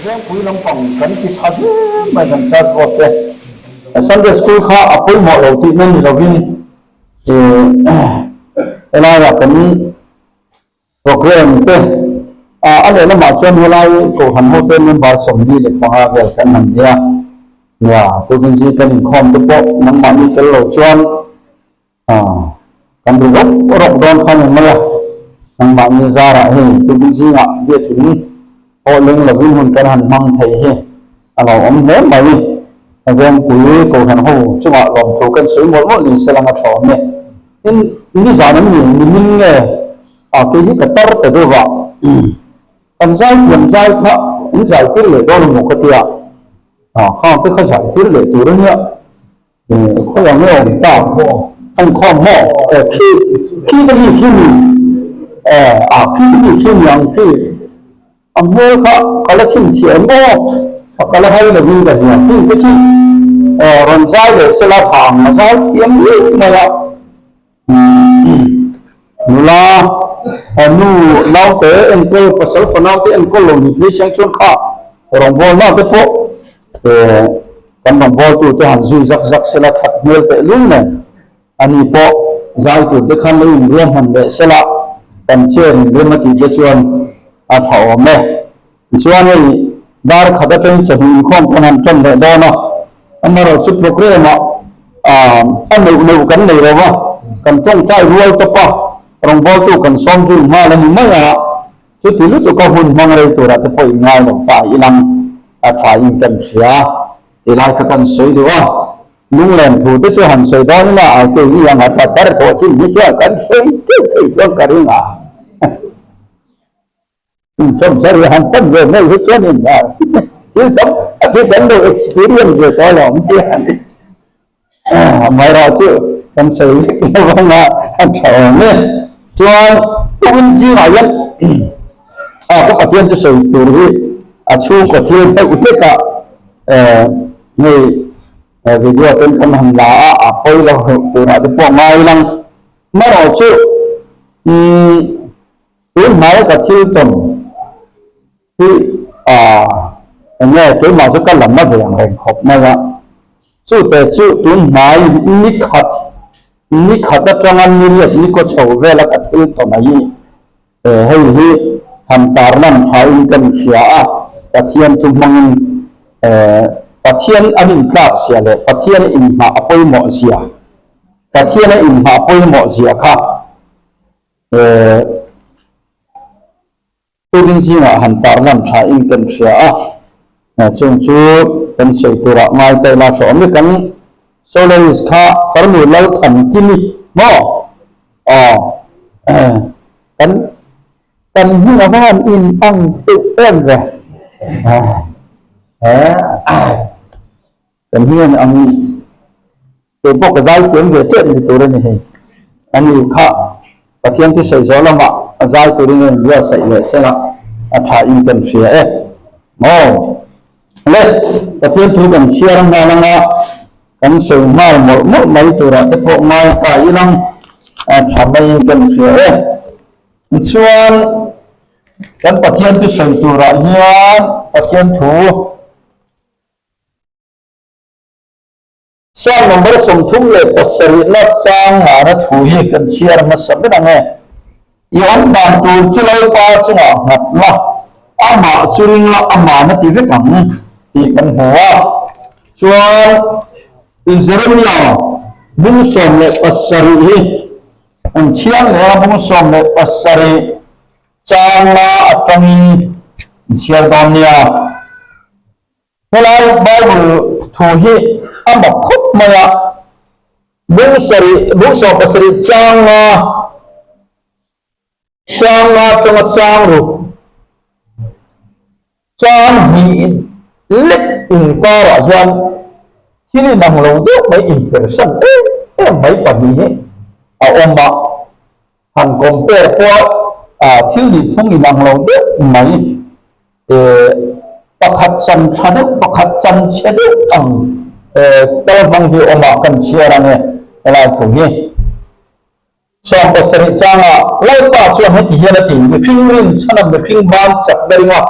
Vengpui lampang kan ti tha hle mai kan church board te. Sunday school kha a pawimawh lo tihna ni lovin helaiah kan Program te a lehlamah chuan helai Kohhran hote member 45 vel kan han nia. Nia, tukin zing kan inkhawm te pawh nangmahni tel lo chuan kan ri rawk rawk dawn kha ni mai a. Nangmahni zarah hei tukin zingah biakin pawh leng lovin hun kan han hmang thei hi a lo awm hle mai. Vengpui Kohhran ho chungah lawmthu kan sawi mawlh mawlh ni se lang a tha awm e. Tin, nizan an ni, nimin nge a kei hi ka tar ta deuh a, kan zai thiam zai kha an zai tir leh dawn emaw ka tia, khang te kha zai tir leh tur a nia, khawi ang nge awm ta, an khawm maw, khi khi te mi khi ni, a khi te mi khi ni ang khi, a hmel kha ka la chhinchhiah em aw, ka la hai lovin ka hria, khi te khi rawn zai leh sela tha ang a zai thiam viau mai a. Nula, nu naute enkawl, pasal fa naute enkawl lo ni phei siang chuan kha rawngbawlna te pawh kan rawngbawltu te han zui zak zak sela that hmel teh lul nen ani pawh zai tur te khan lo inruahman leh sela kan chair inrem a tih te chuan a tha awm e. Tichuan hei dar khat atangin chawhnu inkhawm kan han tan leh dawn a, amaherawhchu programme ah a neuh neuh kan nei lo va, kan tawngtai rual tawp a, rawngbawltu kan sawm zui nghal a ni mai a, chuti lutuka hun hmang rei turah te pawh inngai lo ta ilang a tha in kan hria tilai kha kan sawi duh a, lunglen thu te chu han sawi dawn ila a keini ang a ta tar tawh chin hi chuan kan sawi teuh thei chuan ka ring a. Chawmchar hi han pan ve mai hi chuan in thil tam tak hi kan lo experience ve tawh lo ang tih a ni. Amaherawhchu kan sawi vek lo vang a, a tha awm e. Chuan tukin zingah hian a ka Pathian chu sawi tur hi a chhungkaw thil deuh hlek a, hei video ten kan han la a, a pawi lo turah te pawh ngai lang. Amaherawhchu umm Tun hmai ka thil tawn hi eng nge keimah chu ka lam a ve ang reng khawp mai a, chute chu tun hmai ni khat ni khat atanga ni riat ni kaw chho vela ka thil tawn a hi hei hi han tarlan thain ka ni hria a, Pathian thu hmangin Pathian an intlak zia leh Pathian inhmah a pawimawh zia Pathian a inhmah pawimawh zia kha. Turin zingah han tarlan tha in kan hria a, chung chu kan sawi turah ngai ta ila hrawh awm e. Kan soloist kha Farnu Lalthankimi maw? Aw, kan kan hming a va han in ang teuh em ve. Kan hming ang Kei pawh ka zai thiam ve tep ni tur a ni hei. A ni kha Pathian thusawi zawh lamah a zai turin a inbuatsaih leh sela a tha in kan hria e. Aw le, Pathian thu kan chhiar nghal anga kan sawi nghal mawlh mawlh mai turah te pawh ngai ta ilang a tha maiin kan hria e. Tichuan kan Pathian thusawi turah hian Pathian thu Psalm number 37 na chang ngana thu hi kan chhiar hmasa ber ang e. I awm dan tur chu Lalpa chungah nghat la, amah chu ring la, amah na ti vek ang tih kan hmu a. Chuan Jeremia bung 17 hi an chhiar leh a, bung 17 chang la atangin an chhiar dawn nia. Helai Bible thu hi a mak khawp mai a, bung sarih, bung 17 chang nga, chang nga changa chang ruk, chang hnih lek inkarah hian thil inang lo deuh mai inpersan em em mai pahnih hi a awm a, han compare pawh a thil nihphung inang lo deuh mai. Pakhat chan tha deuh, pakhat chan chhe deuh ang kal hmang hi awm ah kan chhiar ang e helai thu hi. 17 changah Lalpa chuan heti hian a ti, Mihring rin chhan a mihring ban chak na ring a,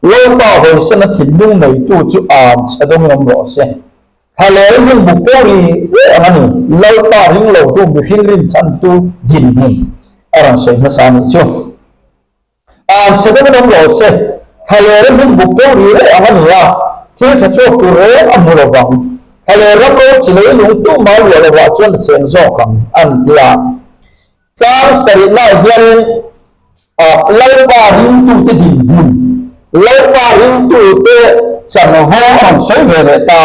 Lalpa hawisana thinlung neitu chu am chhe dawng awm rawh se. Thlaler hmun buk teuh ri reh ang a ni. Lalpa ring lotu mihring rinchhantu dinhmun a rawn sawi hmasa a nih chu. Am chhe deuhin awm rawh se. Thlaler hmun buk teuh ri reh ang a ni a, thil tha chhuak tur reng a hmu lovang. Thlaler ram ro chi lei lung tumah luah lovah chuan a cheng zawk ang, an ti a. Chang sarihnaah hianin Lalpa ringtute dinhmun, Lalpa ringtute chanvo a rawn sawi ve leh ta.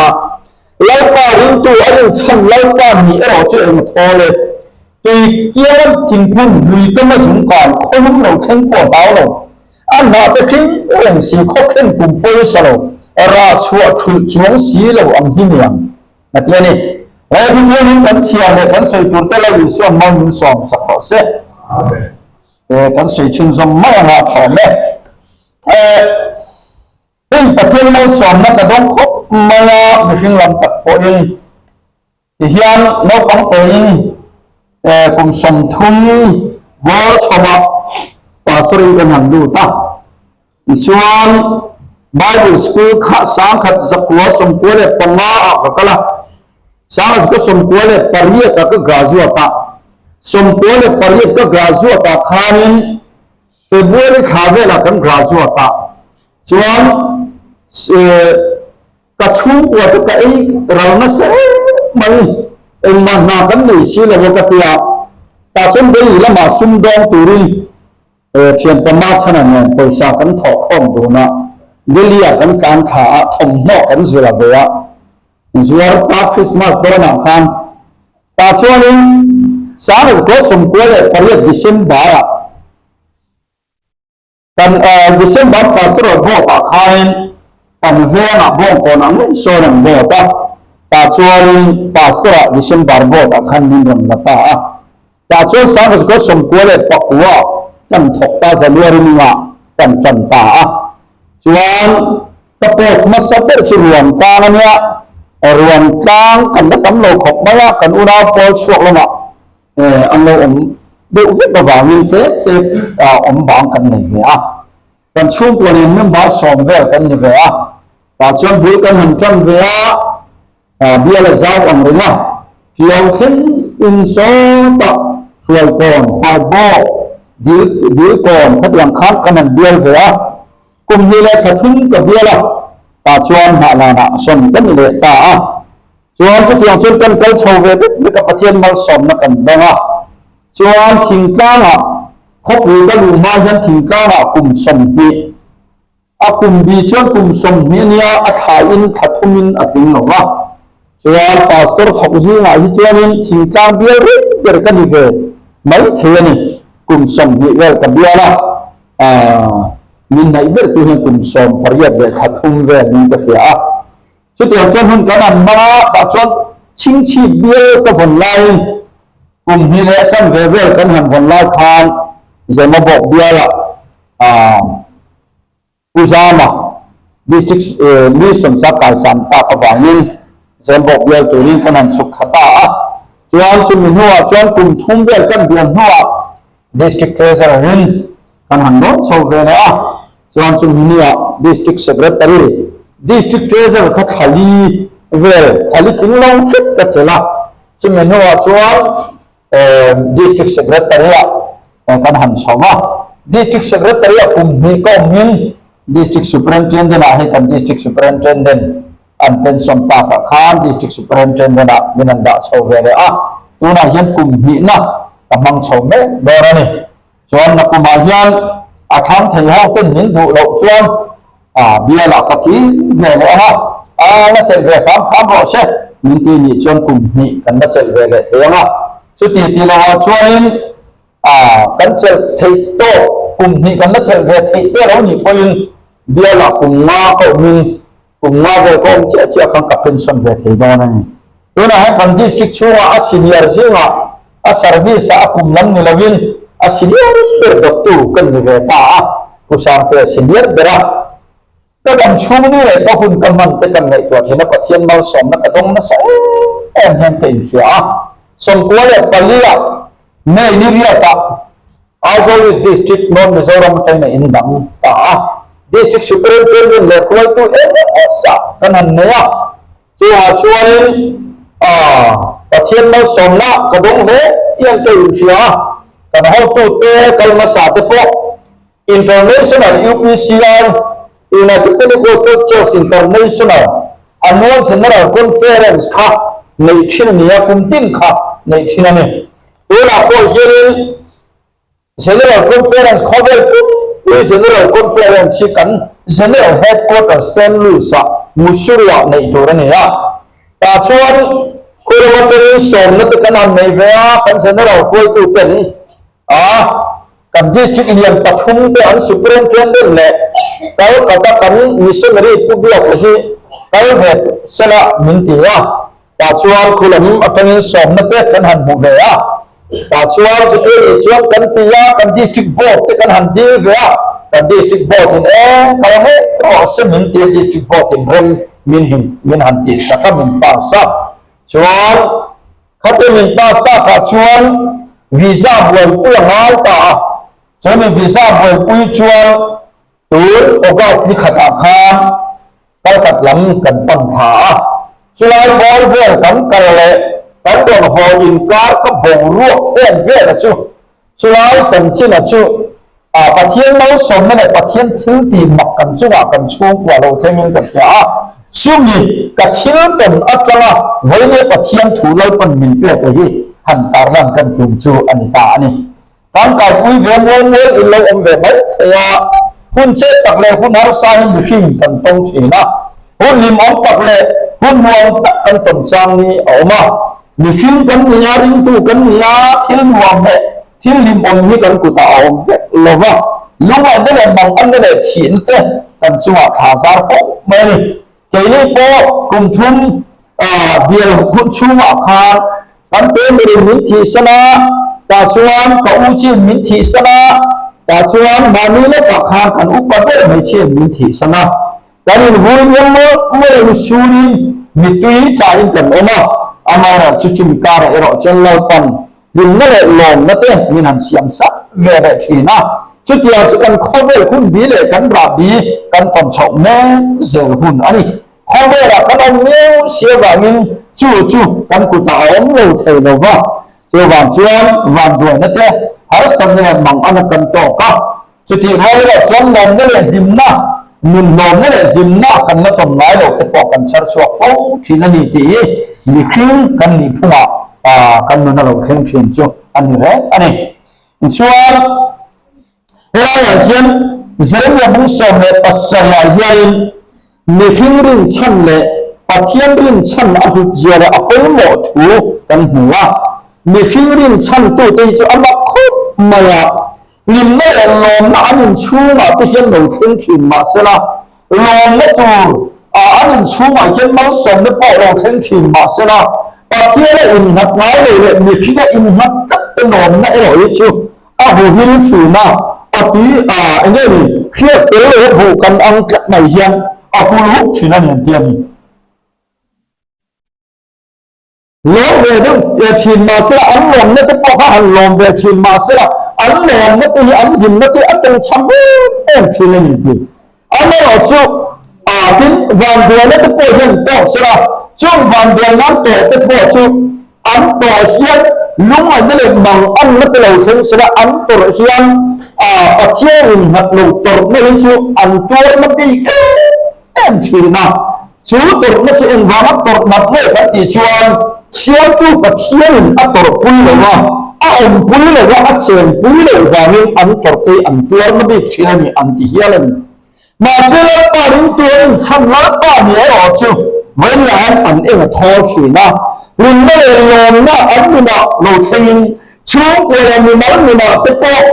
Lalpa ringtu a rinchhan Lalpa nih erawh chu eng thawl e. Tui kianga thingphun lui kama zung kai khawlum lo thleng pawh hlau lo. A hnah te hring reng si khawkhen kum pawisa lo, rah chhuah thulh chuang si lo ang hi niang. A ti a ni. He thu hianin kan chhiar leh kan sawi tur te la Isua'n mal min sawm sak rawh se. E, kan sawi chhunzawm mai anga a thlawm e. E, hei Pathian malsawmna ka dawng khawp mai a, mihring lam tak pawhin tihian naupang tein e, kum 30 bawr chhawmah pastor in kan han lut a. Tichuan, Bible School kha 1995 ah ka kal a, 1998 ah ka graduate a. 98 ka graduate ah khanin February thla velah kan graduate a. Chuan, ka chhungkua te ka ei ral nasa em mai, engmah hna kan nei si lo a ka ti a. Tah chuan Delhi lamah sumdawng turin Thianpa Machhana nen pawisa kan thawh khawm dun a, Delhi-ah kan tlan thla a, thawmhnaw kan zir a ve a, zuar ta Christmas dawnah khan tah chuanin 1998 December-ah kan December Pastoral Board-ah khanin kan vengah Bawngkawnah ngei sawn an vote a, tah chuanin Pastor-ah December vote-ah khan min rawn la ta a. Tah chuan 1999 kan thawk ta January ningah kan tan ta a. Chuan ka post hmasa ber chu Ruantlang a nia, Ruantlang kan la tam lo khawp mai a, kan unau pawl chhuak lamah an lo awm deuh vek avangin tlem te awm bang kan nei ve a. Kan chhungkua nen member 10 vel kan ni ve a, tah chuan bul kan han tan ve a, bial a zau ang reng a, Tiau thleng in sawtah Hruaikawn, Faibawk, Dil Dilkawn khatiang khan kan han bial ve a, kum hnih leh thla thum ka bial a, tah chuan hnahlanah sawn ka ni leh ta a, chuan chutiang chuan kan kal chho ve vek vek a, Pathian malsawmna kan dawng a, chuan thingtlangah Khawpui ka luh hma hian thingtlangah kum 20, a kum bi chuan kum 20 a nia, a thlaiin thla thumin a tling lo va. Chuan pastor thawk zingah hi chuanin thingtlang bial rei ber ka ni ve mai thei a ni. Kum 20 vel ka bial a, min hnaih ber tu hian kum 18 leh thla thum vel niin ka hria a. Chutiang chuan hun kan han hmang a, tah chuan chhingchhip bial ka vawn laiin kum hnih leh a chanve vel kan han vawn lai khan Zemabawk bialah Pu Zama District Mission sa kaisan tak avangin Zemabawk bial turin kan han chhuk thla ta a. Chuan chumi hnuah chuan kum thum vel kan bial hnuah District Treasurer in kan han rawn chho ve leh a, chuan chumi hnuah District Secretary, District Treasurer kha thla li vel, thla li tling lo hret ka chelh a, chumi hnuah chuan District Secretary-ah kan han chho a, District Secretary-ah kum hnih ka awmin District Superintendent-ah hei kan District Superintendent an pension takah khan District Superintendent-ah min han dah chho ve leh a, tunah hian kum hnihna ka hmang chho mek dawn a ni. Chuan nakumah hian a thlang thei ho ten min duh loh chuan bialah ka kir ve leh ang a, a la chelh ve hram hram rawh se min ti nih chuan kum hnih kan la chelh ve leh thei ang a. Chuti ti lovah chuanin kan chelh theih tawk kum hnih kan la chelh ve theih te lo nih pawhin bialah kum nga ka awmin kum nga vel ka awm chiah chiah khan ka pension ve thei dawn a ni. Tunah hian kan district chhungah a senior zingah a service ah a kum lam ni lovin a senior ber dawttu kan ni ve ta a, Pu Sangtea senior ber a. Ka dam chhung ni leh ka hun ka hman te kan ngaihtuah thin a, Pathian malsawmna ka dawng nasa em em hian ka inhria a. 94 ah May ni riatah Aizawl East District, North Mizoram atangin a indang ta a. District Superintendent leh hruaitu eng emaw zah kan han nei a, chungah chuanin Pathian malsawmna ka dawng hle hian ka inhria a, kan hotute kal hmasa te pawh International UPCI, United Pentecostal Church International, Annual General Conference kha neih thin a ni a, kum tin kha neih thin a ni. Tunah pawh hianin General Conference khawvel pumpui General Conference hi kan General Headquarters Saint Louis-ah Missouri-ah neih tur a ni a. Tah chuan khulam atangin sawmna te kan han nei ve a, kan General hruaituten a kan District lian pathum te an Superintendent leh Calcutta kan Missionary Pu Biaka hi kal ve sela min ti a. Tah chuan khulam atangin sawmna te kan han hmu ve a, tah chuan chuti nih chuan kan ti a, kan District Board te kan han dil ve a, kan District Board in eng kal ngei rawh se min ti a, District Board in rem min hin min han tih sak a, min pass a, chuan khati min pass takah chuan visa buaipui a ngai ta a, chumi visa buaipui chuan tun August ni khatah khan Kalkat lam kan pan thla a, chulai bawr vel kan kal leh kan rawn haw inkar ka boruak then vel a chu, chulai chanchin a chu a Pathian malsawmna leh Pathian thil tih mak kan chungah kan chhungkua lo thlengin ka hria a, chumi ka thil tawn atanga vawinia Pathian thu Lalpan min pek a hi han tarlan kan tum chu a ni ta a ni. Tangkaipui ve mual mual in lo awm ve mai thei a, hun chet tak leh hun harsa hi mihring kan tawng thin a, hun hlimawm tak leh hun nuam tak kan tawn chang ni a awm a. Mihring kan ni a, ringtu kan ni a, thil nuam leh thil hlimawm hi kan kutah a awm vek lo va, lungaihna leh manganna leh thihna te kan chungah thla zar fo mai a ni. Keini pawh kum thum bial hun chhungah khan kan temurin min thihsan a, tah chuan ka u chin min thihsan a, tah chuan mahni lawkah khan kan upa ber hmeichhiain min thihsan a. Kan invui mual mual mual in surin mittui tlahin kan awm a, amaherawhchu chumi karah erawh chuan Lalpan Hlimna leh lawmna te min han siam sak ve leh thin a, chutiang chu kan khawvel hun bi leh kan rah bi kan tawn chhoh mek zel hun a ni. Khawvelah kan awm miau si avangin chu chu kan kutah a awm lo thei lo va, chuvang chuan vanduaina te harsatna leh mangana kan tawk a, Chutih rual erawh chuan lawmna leh hlimna, nun lawmna leh hlimna kan la tawn ngai loh te pawh kan chhar chhuak fo thin a ni tih hi mihring kan nih phungah kan nun a lo thleng thin chu a ni reng a ni. Tichuan, helaiah hian Jeremia bung 17 ah hianin mihring rinchhan leh Pathian rinchhan a hlut zia leh a pawimawh thu kan hmu a. Mihring rinchhantute hi chu a mak khawp mai a, Hlimna leh lawmna an inchhungah te hian lo thleng thin mahsela, lawmna tur ah an inchhungah hian malsawmna pawh lo thleng thin mahsela, Pathiana innghat ngai lo leh mihringa innghat tlat te lawmna erawh hi chu a huhil thin a, a tui a eng nge ni hriat tel lo a buh kan ang tlat mai hian a hul huk thin a ni an ti a ni. Lawm ve deuh thin mahsela an lawmna te pawh kha han lawm ve thin mahsela an lawmna te hi an hlimna te a tel cham em em thin a ni tih. Amaherawhchu aa tin vanduaina te pawh hian tawh sela chung vanduaina an tawh te pawh chu an tawh hian lungngaihna leh manganna te lo thleng sela an tawrh hian aa Pathian innghat lo tawrhna hi chu an tuarna bik em em thin a. Chu tawrhna chu engvanga tawrh nat nge kan tih chuan Siamtu Pathianin a tawrhpui lo a, a awmpui lo a, a chenpui loh vangin an tawrhtei an tuarna bik thin a ni an ti hial a ni. Mahse Lalpa ringtu an inchhan Lalpa ni erawh chu vawiinah hian an eng a thawl thin a, hlimna leh lawmna an nunah lo thlengin Chhungkua leh mimal nunah te pawh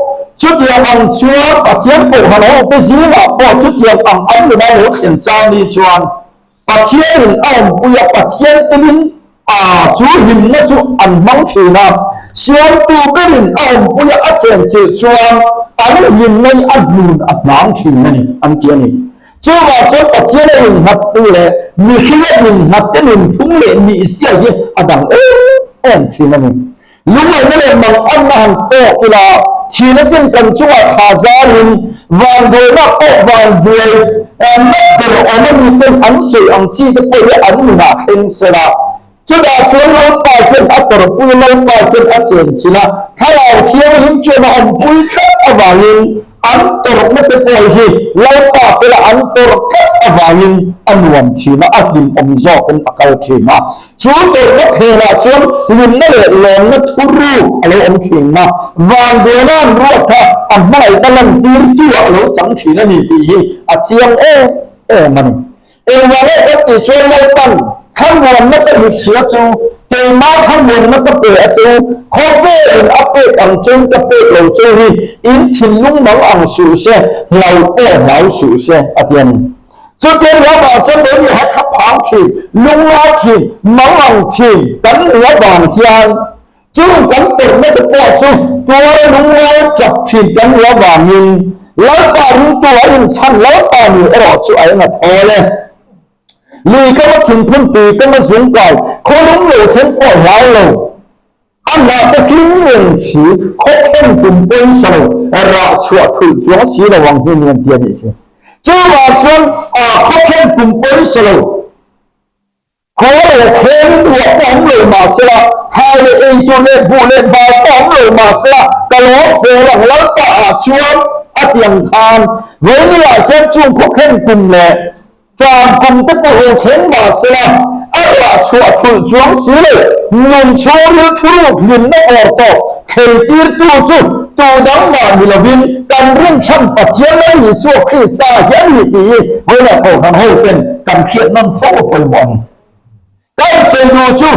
chutiang ang chuan Pathian Kohhran hote zingah pawh chutiang ang an nuna lo thlen chang ni chuan Pathianin a awmpui a, Pathian telin a chu hlimna chu an hmang thin a, Siamtu berin a awmpui a, a chenchilh chuan an hlimna hi a hnun a hnang thin a ni an ti a ni. Chuvang chuan Pathian a innghattu leh mihring a innghatte nunphung leh nihzia hi a dang em em thin a ni. Lungngaihna leh manganna han tawk ila, Thihna ten kan chungah thla zarin vanduainak pawh vanduai nat ber awm a mi ten an sawi ang chi te pawh hi an nunah thleng sela. Chutah chuan Lalpa hian a tawrhpui, Lalpa hian a chenchilh a, Thlarau Thianghlim chuan a awmpui tlat avangin an tawrhna te pawh hi Lalpa fela an tawrh tlat avangin a nuam thin a, a hlimawm zawkin a kal thin a. Chu tawrhna phenah chuan hlimna leh lawmna thuruk a lo awm thin a, vanduaina an ruat kha a hmangaihna lantirtu ah a lo chang thin a ni tih hi a chiang em em a ni. Engvang nge kan tih chuan Lalpan thlamuanna ka hmuhchhia chu keima thlamuanna ka pe a chu, khawvelin a pek ang chuin ka pek lo chu hi in thinlung mang ang suh se, hlau pawh hlau suh se, a ti a ni. Chutiang lamah chuan lo ni ha thla phang thin, lungngai thin, mang ang thin kan nih avang hian Chung kan tawrhna te pawh chu tuara lungngai tap thin kan nih avangin Lalpa ringtu a inchhan Lalpa nih erawh chu a eng a thawl e. Lui kama thinphun tui kama zungkai khaw lung lo thleng pawh hlau lo. A hnah te hlim reng si khaw khen tum pawisa lo rah chhuah thulh chuang si lo ang hi ni an ti a nih chu. Chuvang chuan khaw khen tum pawisa lo. Khaw leh khemin ruah pawh awm lo mah sela, thlai leh ei tur leh buh leh bal pawh awm lo mah sela, ka lawm zel ang Lalpa ah chuan a ti ang khan Vawini-ah hian chung khawkhen kum leh tlam kum te pawh ho thleng mah sela, a rah chhuah thulh chuang si lo, nun chhungril thuruk hlimna vawr tawh thlen tirtu chu tu dang mah ni lovin kan rinchhan Pathian Lal Isua Krista hi a ni tih hi Vawilah Kohhran hoten kan hriat nawn fo a pawimawh a ni. Kan sawi duh chu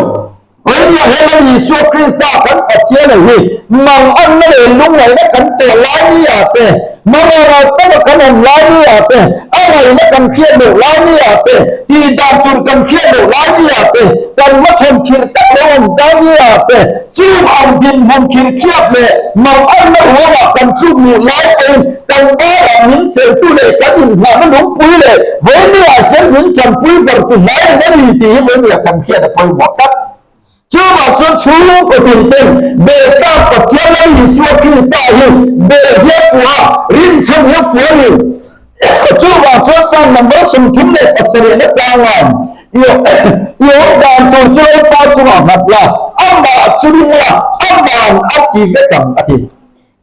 Vawilah hian Lal Isua Krista kan Pathian a hi manganna leh lungngaihna kan tawh lai ni ah te, manganah taka kan awm lai ni ah te, a ngaihna kan hriat loh lai ni ah te, tih dan tur kan hriat loh lai ni ah te, kan hmachhawn khirh tak lo awm ta ni ah te, Chung ang dinhmun khirkhiat leh manganna ruangah kan tluk luh lai pawhin kan banah min cheltu leh kan inngahna lungpui leh Vawimia hian min tanpui vartu hnai reng a ni tih hi Vawimia kan hriat a pawimawh tlat. Chuvang chuan chhungkaw tinten Beltlak Pathian Lal Isua Krista hi bel hian fuh a, rinchhan hian fuh a ni. Chuvang chuan Psalm number 37 na changa i awm dan tur chu Lalpa chungah nghat la, amah chu ring la, aman a ti vek ang a ti.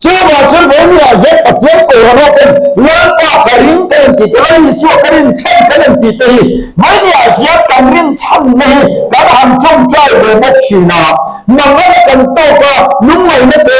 Chuvang chuan Vawimia hian Pathian Kohhran ho ten Lalpa ka ring kan inti te, Lal Isua ka rinchhan kan inti te hi Vawimia hian kan rinchhanna hi kan han tawngtai ve bawk thin a, mangan a kan tawk a, lungngaihna te,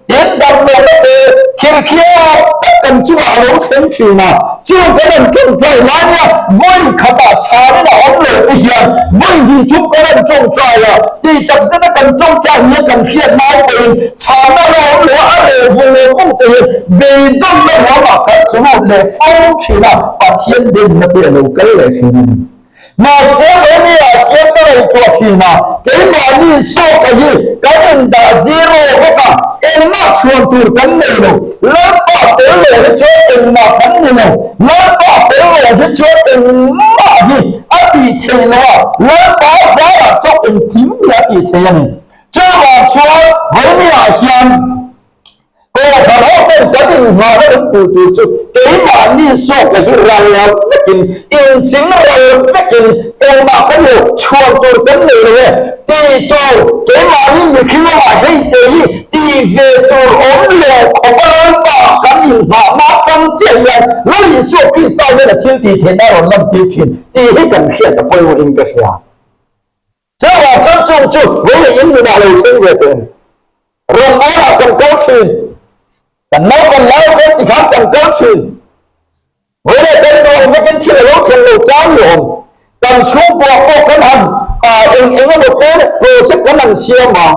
Tin, damlohna te khirkhiap tak kan chungah a lo thleng thin a, chung kan han tawngtai lai nia vawi khatah chhanin a awm lo te hian vawi hnih thum kan han tawngtai a, tih tak zeta kan tawngtai nia kan hriat lai pawhin chhanna a lo awm lo a, a reh vung vung vung te hi beidawnna ruamah kan tlu lut leh fo thin a, Pathian denna te a lo kal leh thin a ni. Mahse Mania hian ka ngaihtuah thin a, keimahni zawka hi kan indah zero vek a, engmah chhuan tur kan nei lo. Lalpa tel lo hi chuan engmah kan ni lo, Lalpa tel lo hi chuan engmah hi a tih theih lo a, Lalpa zarah chauh engkim hi a tih theih a ni. Chuvang chuan Mania hian. Kohhran ho ten kan inngahna kan puh tur chu keimahni zawka hi ral vekin, inching ral vekin engmah kan lo chhuan tur kan nei lo e tih tur keimahni mihring lamah hei te hi tih ve tur awm lo khawpa Lalpa kan inngahna atang chiah hian Lal Isua Krista hian a thil tih theihna a rawn lantir thin tih hi kan hriat a pawimawhin ka hria. Chuvang chuan chung chu vawi in nunah lo thleng ve teh ang. Rawngbawlah kan kal thin. Kan naupan lai chuan tikhan kan kal thin. Vawi leh kan duh ang vekin thil a lo thleng lo chang ni awm. Kan chhungkua pawh kan han eng eng emaw te project kan han siam a,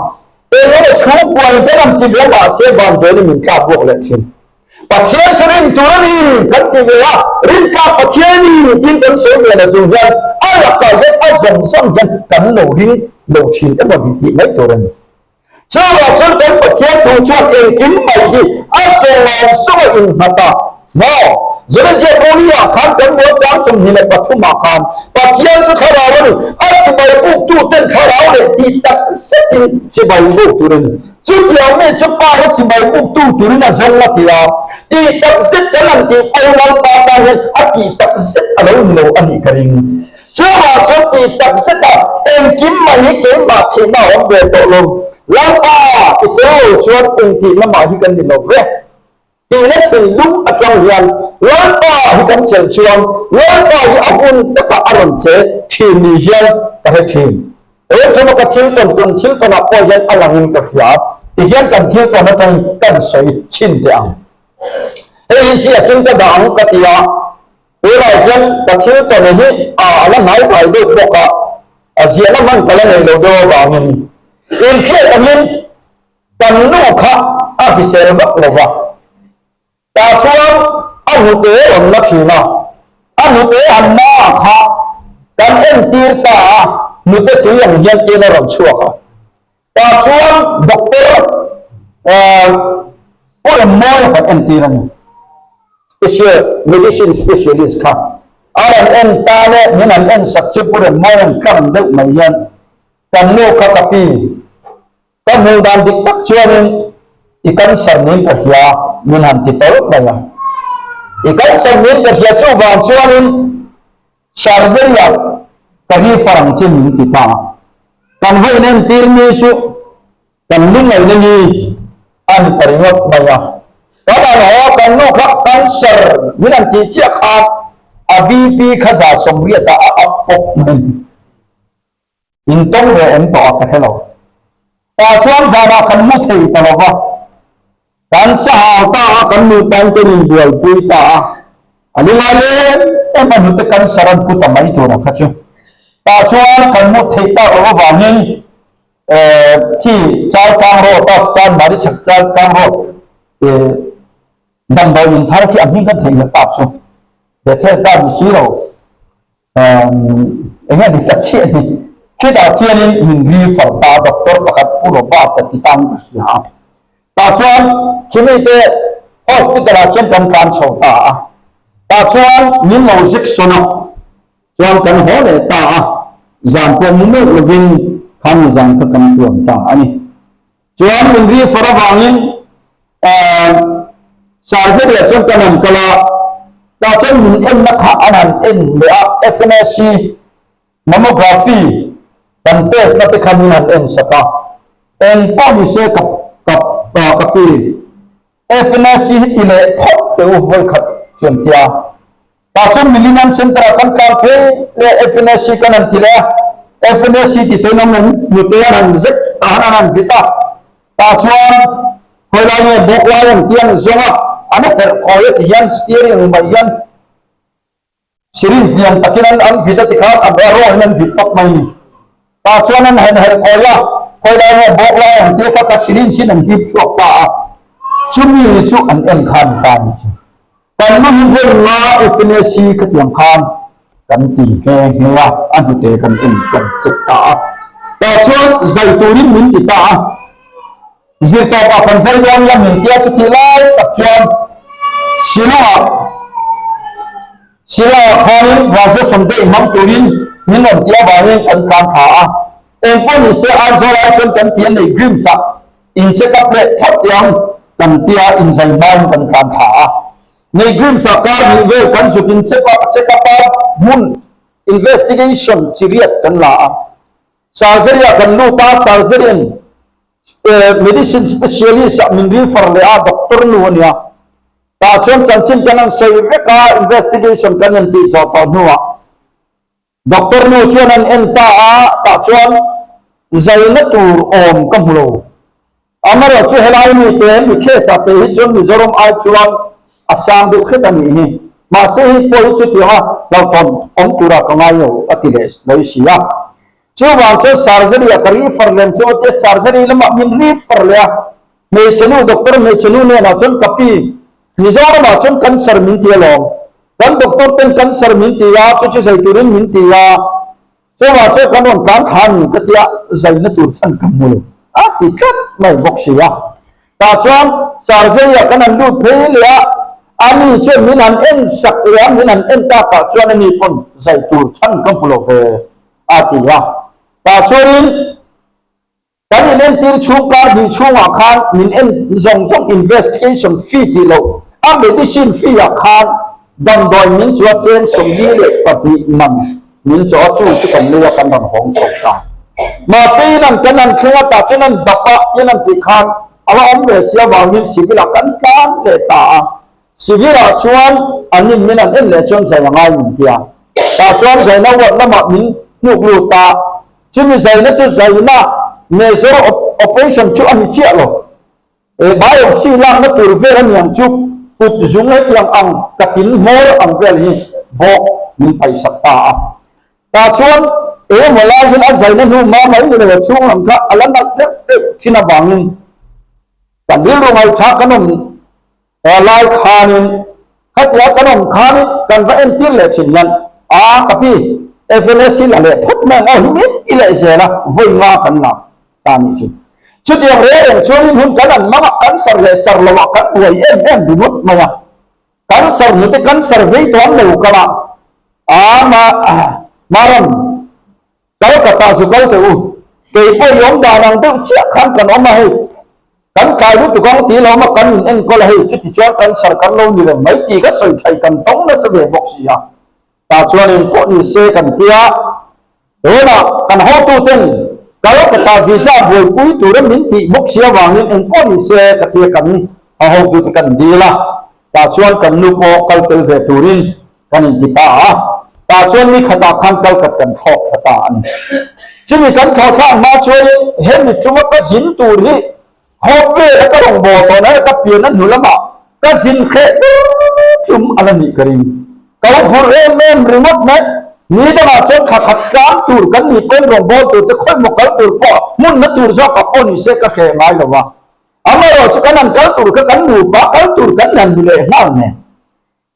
eng emaw chhungkua in kan han ti ve mahse vanduain min tlak buak leh thin. Pathian chu rin tur a ni kan ti ve a, rin tlak Pathian a ni tiin kan sawi ve lo chung hian a lakah hian a zawng zawng hian kan lo ring lo thin emaw ni tih mai tur a ni. Chuvang chuan kan Pathian thu chuan engkim mai hi a zawng zawng a innghat a, maw? Genesia Buli-ah khan kan bual chang 23 ah khan Pathian chu thlarau a ni, a chibai buktu ten thlarau leh tih tak zetin chibai buk tur a ni. Chutiang mi chu Pa hi chibai buktu turin a zawng a ti a. Tih tak zet kan han tih pawhin Lalpa tan hian a tih tak zet a lo ni lo a nih ka ring. Chuvang chuan tih tak zeta engkim mai hi keimah theihna a awm ve tawh lo. Lalpa i tel lo chuan engtihna mah hi kan ni lo ve. Tihna thinlung atang hian Lalpa hi kan chelh chuan Lalpa hi a hun takah a rawn che thin ni hian ka hre thin. Engemaw ka thil tawn tawn thil tawnah pawh hian a langin ka hria ti hian kan thil tawn atangin kan sawi chhin teh ang. Hei hi ziakin ka dah ang ka ti a, tunah hian ka thil tawn hi a a la hnai hnai deuh bawk a, a ziahna hman ka la nei lo deuh avangin inhriat angin Kan nu kha a hrisel vak lo va, tah chuan a hnute rawn la thin a, a hnute han na kha kan entir ta a, hnute tui ang hian tiin a rawn chhuak a. Tah chuan doctor Pu Remmawia kan entir a ni, special medicine specialist kha a rawn en ta leh min han ensak chu Pu Remmawia'n tlang deuh mai hian kan nu kha ka pi Ka hmuh dan dik tak chuanin i cancer niin ka hria min han ti tawlh mai a. I cancer niin ka hria chuvang chuanin surgery-ah ka refer ang che min ti ta a. Kan va inentir ni chu kan lungaihna ni a ni ta ringawt mai a. Kan han haw a, kan nu kha cancer min han tih chiah khan a BP kha 180 ah a up pawp mai. In tawng ve em tawh a ka hre lo. Tah chuan zanah kan mu thei ta lo va, kan sahau ta a, kan nupain ten in bualpui ta a, a lungai em em a hnute cancer an pu ta mai tur a kha chu. Tah chuan kan mu theih tak loh avangin eh khi Chaltlang road a, Chanmari chhak Chaltlang road eh damdawi in thar khi a hming kan theihnghilh tak chu Bethesda ni si lo. Eng nge ni ta chiah ni? Khitah chuanin min refer ta doctor pakhat Pu Robert a ti tan ka hria a. Tah chuan khimi te hospital ah khian kan tlan chho ta a. Tah chuan min lo jection a, chuan kan haw leh ta a, zan pawh mu meuh lovin khami zan kha kan tluan ta a ni. Chuan min refer avangin Surgery ah chuan kan han kal a, tah chuan min enna kha an han en leh a, FNAC, Mammography kan test na te kha min han en sak a, eng pawh ni se ka ka ka pi FNAC hi ti leh phawt teh u vawikhat chuan tia. Tah chuan Millennium Centre ah kan tlan phei leh FNAC kan han ti leh a, FNAC ti te in awm em? Hnute an han zet tah han an han vit a, tah chuan khawi lai nge bawk lai an ti an zawng a, an herh khawi a ti hian steering ang mai hian syringe lian takin an an vit a ti khan a rawhin an vit tawp mai ni. Tah chuan an han herh kawi a, khawi lai nge bawk lai ang tia kha kha syringe in an hip chhuak ta a, chumi chu an en khan ta ni chu. Kan nu hi vawi nga FNAC khatiang khan kan ti nghe nghe a, a hnute kan en kan check ta a. Tah chuan zai turin min ti ta a, zirtawpah kan zai dawn nia min tia chutih lai tak chuan Shillong-ah Shillong-ah khanin graduation day hmang turin min rawn ti avangin kan tlan thla a. Engpawh ni se Aizawl ai chuan kan ti a nei Greens-ah In check up leh phawt teh ang kan tia inzai hmain kan tlan thla a. Nei Greens ah kar hnih vel kan zuk in check up check up a hmun investigation chi riat kan la a. Surgery ah kan lut a, surgery in medicine specialist ah min refer leh a, doctor nu a nia. Tah chuan chanchin kan han sawi vek a, investigation kan han tih zawh tawh hnuah Doctor nu chuan an en ta a, tah chuan zaina tur awm ka hmu lo. Amaherawh chu helai mite mi case ah te hi chuan Mizoram ai chuan a sang deuh hret a nih hi. Mahse hei pawh hi chutianga hlauhthawn awm turah ka ngai lo a ti leh mai si a. Chuvang chuan surgery ah ka refer lem chu a tia surgery lamah min refer leh a. Hmeichhe nu doctor hmeichhe nu hnenah chuan ka pi Mizoramah chuan cancer min ti alawm. Kan doctor ten cancer min ti a, chu chu zai turin min ti a, chuvah chuan kan rawn tlan thla a ni ka tia zaina tur chhan ka hmu lo a ti tlat mai bawk si a. Tah chuan surgery ah kan han lut phei leh a, ani chuan min han en sak leh a, min han en takah chuan ani pawn zai tur chhan ka hmu lo ve a ti a. Tah chuanin. Kan inentir chhung kar hnih chhungah khan min en zawng zawng investigation fee tih loh a medicine fee ah khan damdawi min chu a cheng 42 man min chaw a chu chu kan lei a kan rawn hawng chho ta. Mahse in an kan han thleng a tah chuan an dap a tin an tih khan a la awm ve si avangin civil ah kan tlan leh ta a. Civil ah chuan an in min an en leh chuan zai a ngai min ti a. Tah chuan zaina ward lamah min hnuk lut a. Chumi zaina chu zaina major operation chu a ni chiah lo. E biopsy lakna tur vel a niang chu kut zung hetiang ang ka tin hmawr ang vel hi bawk min paisak ta a. Tah chuan engemaw lai hian a zaina hnu hma mai ni lo a chhung lam kha a la nalh deuh deuh thin avangin kan rilru ngaihthla kan awm Lai khanin khatia kan awm khanin kan va entir leh thin hian a ka pi FNSC la leh phawt mai ang aw hi min ti leh zel a vawi nga kan la ta nih chu. Chutiang reng reng chuanin hun kan an hmang a kan sar leh sar lo ah kan buai em em ringawt mai a. Kan sar hnute kan sar vei tawh an lo kal a a ma maram Calcutta zu kal teh u, kei pawh i awm dan ang deuh chiah khan kan awm a hei, kan tlai lutuk ang ti lo ma kan in enkawl a hei, chuti chuan kan sar kan lo ni reng mai tih ka sawi thaih kan tawng nasa ve bawk si a, tah chuan eng pawh ni se kan ti a, tunah kan hotu ten Calcutta visa buaipui tura min tih bawk si avangin eng pawh ni se ka ti a kan hotu te kan dil a, tah chuan kan nu pawh kal tel ve turin kan inti ta a, tah chuan ni khatah khan Kalkat kan thlawk thla ta a ni. Chumi kan thlawh thlak hma chuanin hemi chunga ka zin tur hi khawvela ka rawn bawl tawh nana ka pian a hnu lamah ka zin hreh ber tum a la nih ka ring. Ka lo phur em em ringawt mai. Ni dangah chuan thla khat tlang tur kan nih pawhin rawn bawl tur te khawimaw kal tur pawh hmunna tur zawkah pawh ni se ka hreh ngai lo va. Amaherawh chu kan han kal tur kha kan nupa kal tur kan han ni leh nghal nen.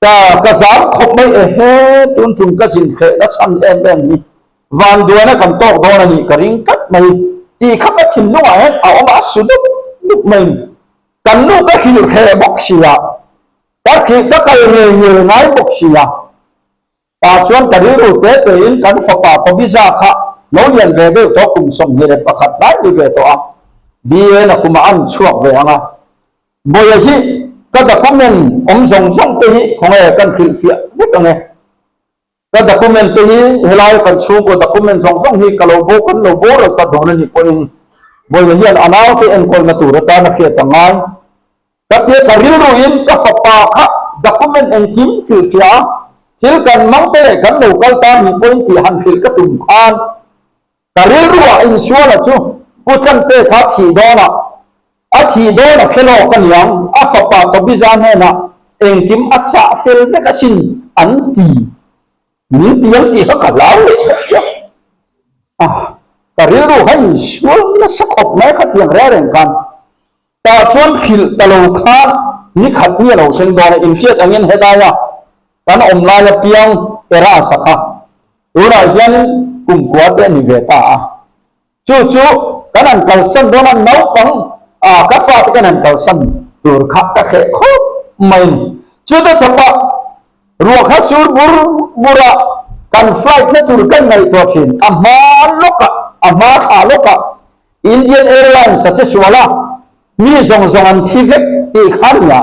Ka ka zam khawp mai e he tun tum ka zin thleh na chhan em em hi vanduaina kan tawk dawn a nih ka ring tlat mai tih kha ka thinlungah hian a awm a, a su dup dup mai ni. Kan nu ka hrilh hreh bawk si a, ka hrilh ka kal ngei ngei ngai bawk si a, tah chuan ka rilru te tein kan fapa Tobiza kha lo lian ve deuh tawh kum 21 lai ni ve tawh a, BA na kumah an chhuak ve ang a. Bawiha hi ka document awm zawng zawng te hi khawnge kan hrilhfiah vek ang e. Ka document te hi helai kan chhungkaw document zawng zawng hi ka lo bo kan lo boral ta dawn a nih pawhin Bawiha hian a naute enkawlna tur atan a hriat a ngai. Ka tia ka rilru in ka fapa kha document engkim hrilhfiah a, thil kan mang te leh kan lo kal ta nih pawhin tih han hrilh ka tum khan Ka rilruah insuala chu Pu Tlante kha thih dawnah a thih dawn a khelawk a niang, a fapa Tobiza hnenah engkim a chah fel vek asin an ti. Min ti ang tih kha ka hlau leh ka hria. A, ka rilru kha insual nasa khawp mai khatiang reng reng khan. Tah chuan hrilh ta lo khan ni khat ni a lo thleng dawn a, inhriat angin helaia kan awm laia piang Erasa kha tunah hianin kumkhua te a ni ve ta a. Chu chu kan han kalsan dawn a, naupang a ka fate kan han kalsan tur kha ka hreh khawp mai a ni. Chuta chhapah ruah kha sur bur bur a, kan flight na tur kan ngaihtuah thin, a hma lawkah, a hma thla lawkah Indian Airlines a che sual a, mi zawng zawng an thi vek tih kha a nia.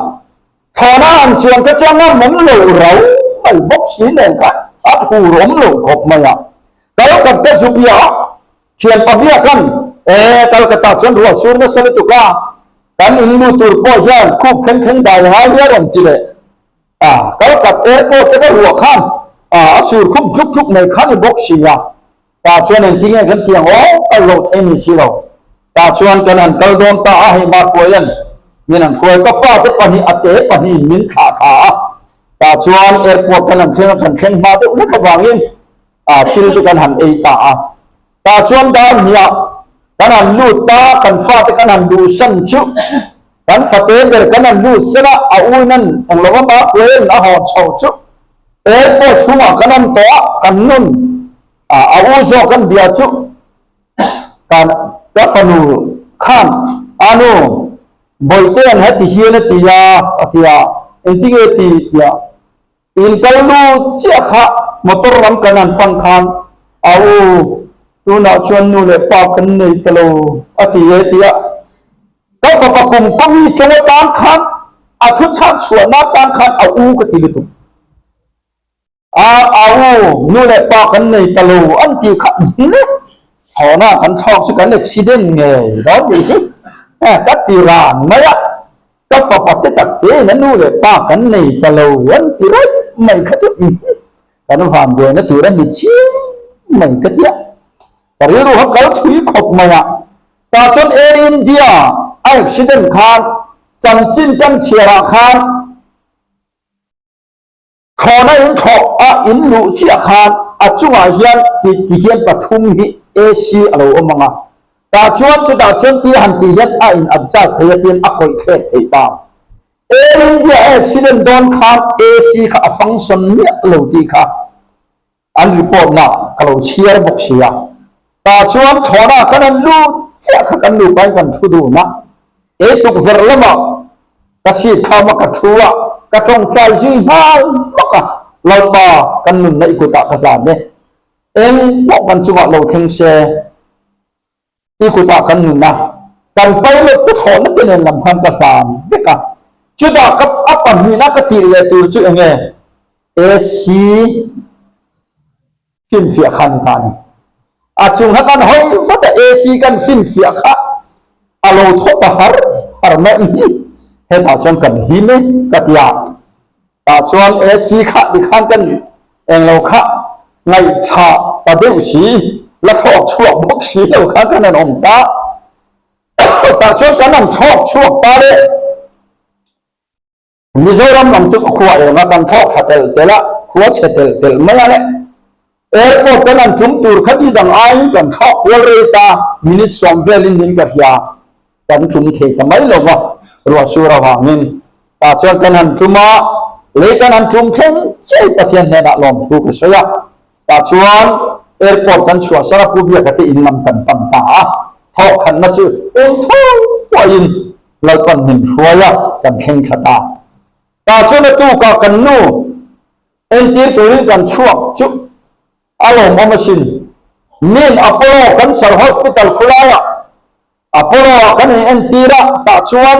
Thlawhna an chuan te chuan a mawm lo rau mai bawk si nen kha a phur awm lo khawp mai a. Kalkat ka zu bia a, thian pahnih a kan, E, Kalkata chuan ruah sur nasa lutuk a, kan in lu tur pawh hian khup thleng thleng dai ngai hi a rawn ti leh. A, Kalkat airport te ka ruah khan a sur khup tluk tluk mai kha ni bawk si a. Tah chuan engtin nge kan ti ang aw? Kal loh thei ni si lo. Tah chuan kan han kal dawn ta a, hei Mahruaia'n min han hruai. Ka fate pahnih a te pahnihin min thlah thla a. Tah chuan airport kan han thleng a, kan thleng hma deuh hlek avangin ah thil te kan han ei ta a. Tah chuan dar hniah kan han lut ta, kan fate kan han luhsan chu kan fate ber kan han lut sen a, a uinan englo a Mahruaia'n a hawn chho chu airport chhungah kan awm tawh a, kan nun A u zawk kan bia chu kan ka fanu khan a nu Bawihte an heti hian a ti a a ti a, engtinge ti tia in kal lut chiah kha motor lam kan han pan khan a u. Tunah chuan nu leh pa kan nei ta lo a ti e tia ka fapa kum pawmi tawng atan khan a thu chhak chhuahna atan khan a u ka ti lutuk. A au, nu leh pa kan nei ta lo an tih kha hle. Thlawhna kan thlawk chu kan accident ngei dawn tih hi ka ti ran mai a. Ka fapa te tak tein a nu leh pa kan nei ta lo an ti raih mai kha chu kan vanduaina tur a ni chiang mai ka ti a. Ka rilru kha kal thui khawp mai a. Tah chuan Air India a accident khan chanchin kan chhiarah khan Thlawhna in thlawh a in luh chiah khan a chungah hian ti ti hian pathum hi AC a lo awm ang a, tah chuan chutah chuan ti han tih hian a in adjust thei a tin a kawih thlek thei ta. Air India a accident dawn khan AC kha a function miah lo tih kha An report na ka lo chhiar bawk si a, tah chuan thlawhna kan han lut chiah kha kan nupain kan thu dun a, kei tukverh lamah ka seat khama ka thu a, ka tawngtai zui nghal hmak a, Lalpa kan nunna i kutah ka hlan e, eng pawh kan chungah lo thleng se i kutah kan nun a, kan pilot te thlawhna te nen lam khan ka hlan vek a, chutah ka a pahnihna ka tih leh tur chu eng nge? AC finfiah kha a ni ta a ni. A chung kha kan hawi vat a, AC kan finfiah kha a lo thaw ta har har mai a, hetah chuan kan him e ka ti a, tah chuan AC kha tikhan kan englo kha ngaihṭha ta deuh si, la thlawk chhuak bawk si lo kha kan han awm ta, tah chuan kan han thlawk chhuak ta le. Mizoram lam chu khua eng a kan thlawk thla telh telh a, khua chhe telh telh mai a le. Airport kan han tum tur kha ni dang aiin kan thlawk kual rei ta, minute sawm velin nin ka hria, kan tum thei ta mai lo va, ruah sur avangin. Tah chuan kan han tum a, lei kan han tum thleng chiai Pathian hnenah lawmthu ka sawi a. Tah chuan airport kan chhuahsan a, Pu Biaka te in lam kan pan ta a, thawk khatna chu um tho pawhin Lalpan min hruai a, kan thleng thla ta. Tah chuan a tukah kan nu entir turin kan chhuak chu a lawmawm asin. Min Apollo Cancer Hospital khulaiah Apollo-ah kan in entir a, tah chuan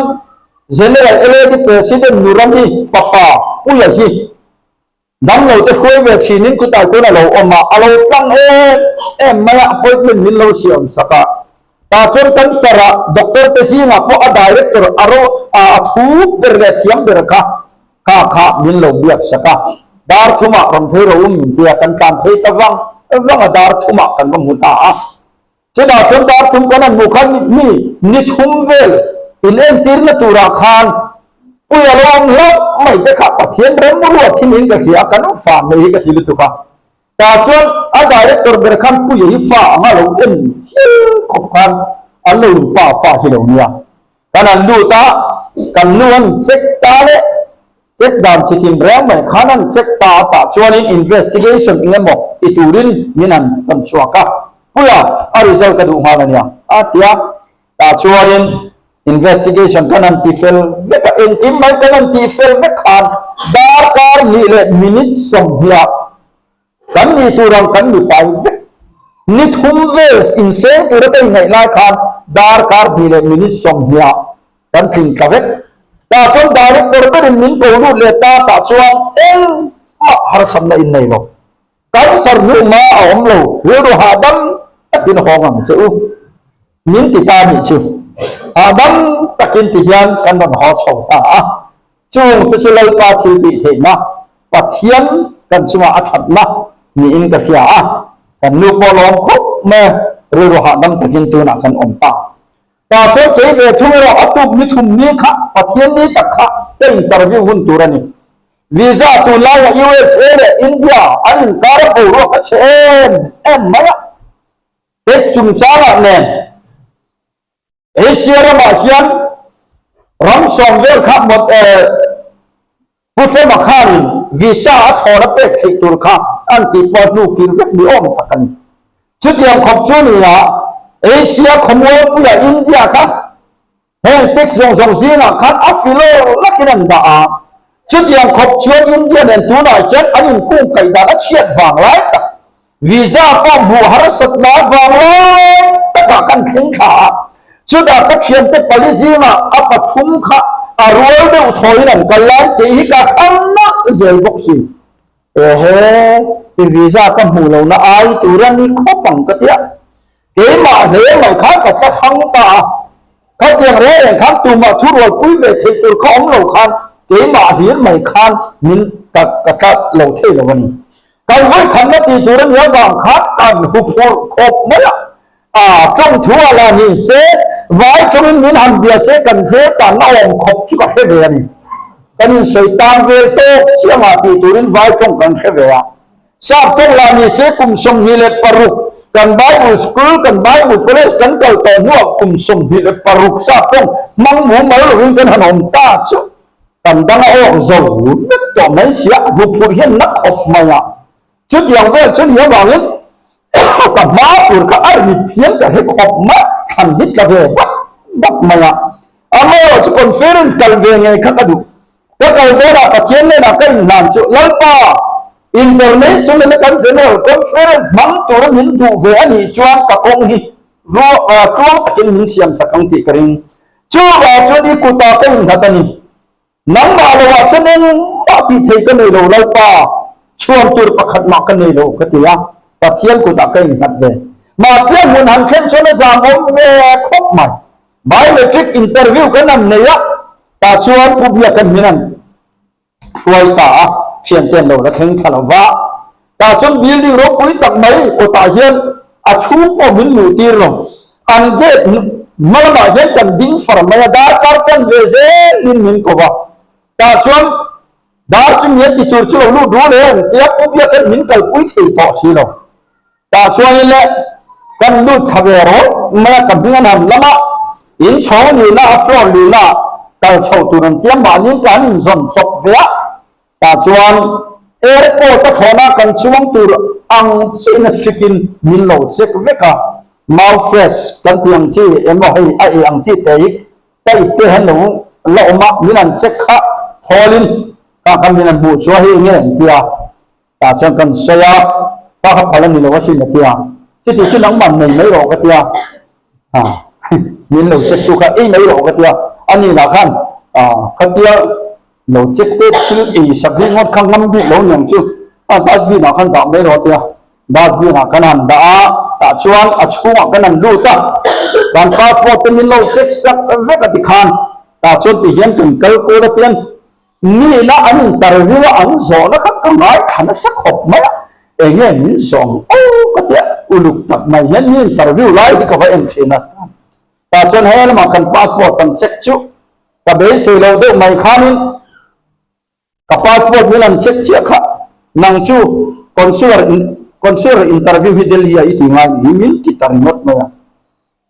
General LAD President Nurami fapa Puia hi Damlo te hruai ve thinin khutah chuan a lo awm a, a lo tlang em em mai a, appointment min lo siam sak a. Tah chuan cancer ah doctor te zingah pawh a director a ro a a thu ber leh thiam ber kha kha kha min lo biak sak a. Dar thumah rawn phei ro um min ti a, kan tlan phei ta vang vang a, dar thumah kan va hmu ta a. Chutah chuan dar thum kan han hmuh khan mi ni thum vel in entirna turah khan pui a lo awm hlauh mai te kha Pathian remruat hi niin ka hria a, kan fa mai hi ka ti lutuk a. Tah chuan a director ber khan puia hi fa anga lo en hial khawp khan an lo in pa fa hi lo nia. Kan han lut a, kan nu an check ta leh Check dan chi tin reng mai khan an check ta a tah chuanin investigation eng emaw ti turin min han tawn chhuak a, Puia a result ka duh nghal a nia a ti a, tah chuanin investigation kan han ti fel vek a, engkim mai kan han tih fel vek khan darkar hnih leh minute sawmhniah Kan nih tur ang kan ni fai vek. Ni thum vel inseng tura ka ingaih lai khan darkar hnih leh minute sawmhniah kan tling tla vek. Tah chuan director berin min ko lut leh ta tah chuan engmah harsatna in nei lo. Cancer hnuhma a awm lo, rilru hahdam takin hawng ang che u. Min ti ta nih chu. Hahdam takin ti hian kan rawn haw chho ta a. Chung te chu Lalpa thil tih theihna, Pathian kan chungah a thatna niin ka hria a, kan nu pawh lawm khawp mai a, rilru hahdam takin tunah kan awm ta. Tah chuan kei ve thung erawh a tuk ni thum ni kha Pathian ni tak kha ka interview hun tur a ni. Visa tunlaiah USA leh India an inkar a boruak a chhe em em mai a, tax chungchangah nen, Asia ramah hian ram sawm vel kha Pu Trump-a khanin visa a thlawn a pek theih tur kha an tih pawh hnu kir vek ni awm tak a ni. Chutiang khawp chu nia Asia khawmualpuia India kha heng tax zawng zawng zingah khan a filawr lakin an dah a. Chutiang khawp chuan India nen tunah hian an inkungkaih dan a chhiat vang lai tak. Visa pawh hmuh harsat lai vang lai takah kan thleng thla a, chutah ka thiante pali zingah a pathum kha a rual deuh thawiin an kal lai tih hi ka hrang nalh zel bawk si. Ehe, i visa ka hmuh lohna ai tur a ni khawp ang ka tia. Keimah hle mai khan ka tla hrang ta a, khatiang reng reng khan tumah thurualpui ve theih tur kha awm lo khan keimah hlir mai khan min ka ka tla lo thei lo a ni. Kan vawikhatna tih tur a nia vang khan kan huphurh khawp mai a, a tawng thu a la ni se, vai tawngin min han bia se kan zel tanna awm khawp chu ka hre ve a ni. Kan insawi tan vel tawk chiangah tih turin vai tawng kan hre ve a. Sap tawng lah ni se kum 26 kan Bible School, kan Bible College kan kal tawh hnuah kum 26 sap tawng hmang mumal lovin kan han awm ta chu kan dang a awk zo vek tawh mai sia, huphurh hian na khawp mai a. Chutiang vel chu ni avangin ka hma tur kha a rit hian ka hre khawp mai a, thlan hi tla ve bak bak mai a. Amaherawh chu conference kal ve ngei kha ka duh. Ka kal dawnah Pathian hnenah ka inhlan chu, Lalpa, International a kan General Conference hmang tura min duh ve a nih chuan ka kawng hi tluang takin min siam sak ang tih ka ring. Chuvang chuan i kutah ka innghat a ni. Nangmah loah chuan engmah tih thei ka nei lo, Lalpa, chhuan tur pakhat mah ka nei lo, ka ti a, Pathian kutah ka innghat ve. Mahse hmun han thlen chuan a zamawm ve khawp mai. Biometric interview kan han nei a, tah chuan Pu Biakan min han hruai ta a, thiante an lo la thleng thla lo va. Tah chuan building ropui tak mai kawtah hian a chhung pawh min luh tir lo. An gate hma lamah hian kan ding far mai a, darkar chanve zelin min ko va. Tah chuan dar chu mi an ti tur chu lo lut rul e an tia, Pu Biakan min kalpui thei tawh si lo. Tah chuanin le, kan lut thla ve rawt mai a, ka hming an han lam a, in chhawng lihna a floor lihna ah kal chhoh tur an tia, mahniin ka han inzawn chawp ve a, tah chuan airport a thlawhna kan chuang tur ang chiin a strict in min lo check vek a, mouth fresh kan tih ang chi emaw hei a ei ang chi te hi ka ip te hian lo la awm a, min han check kha thawlin kha khan min han hmuh chu a hei enge an tia. Tah chuan kan sawi a, pa kha phal a ni lo asin a ti a, chuti chu nangman nei mai rawh ka ti a, ha min lo check tu kha ei mai rawh ka ti a, a ni lah khan khatia lo check te thil ei sak ringawt kha ngam bik lo niang chu a dustbin ah khan dah mai rawh a ti a, dustbin ah kan han dah a, tah chuan a chhungah kan han lut a, kan passport te min lo check sak vek a ti khan tah chuan ti hian kan kal kual a tian Nihna an interview a an zawhna kha ka ngaithla nasa khawp mai a, enge min zawng aw ka tia uluk tak mai hian mi interview lai hi ka va en thin a. Tah chuan he lamah kan passport kan check chu ka beisei loh deuh mai khanin ka passport min an check chiah kha nang chu consular consular interview hi Delhi ah i ti ngai ni hi min ti ta ringawt mai a.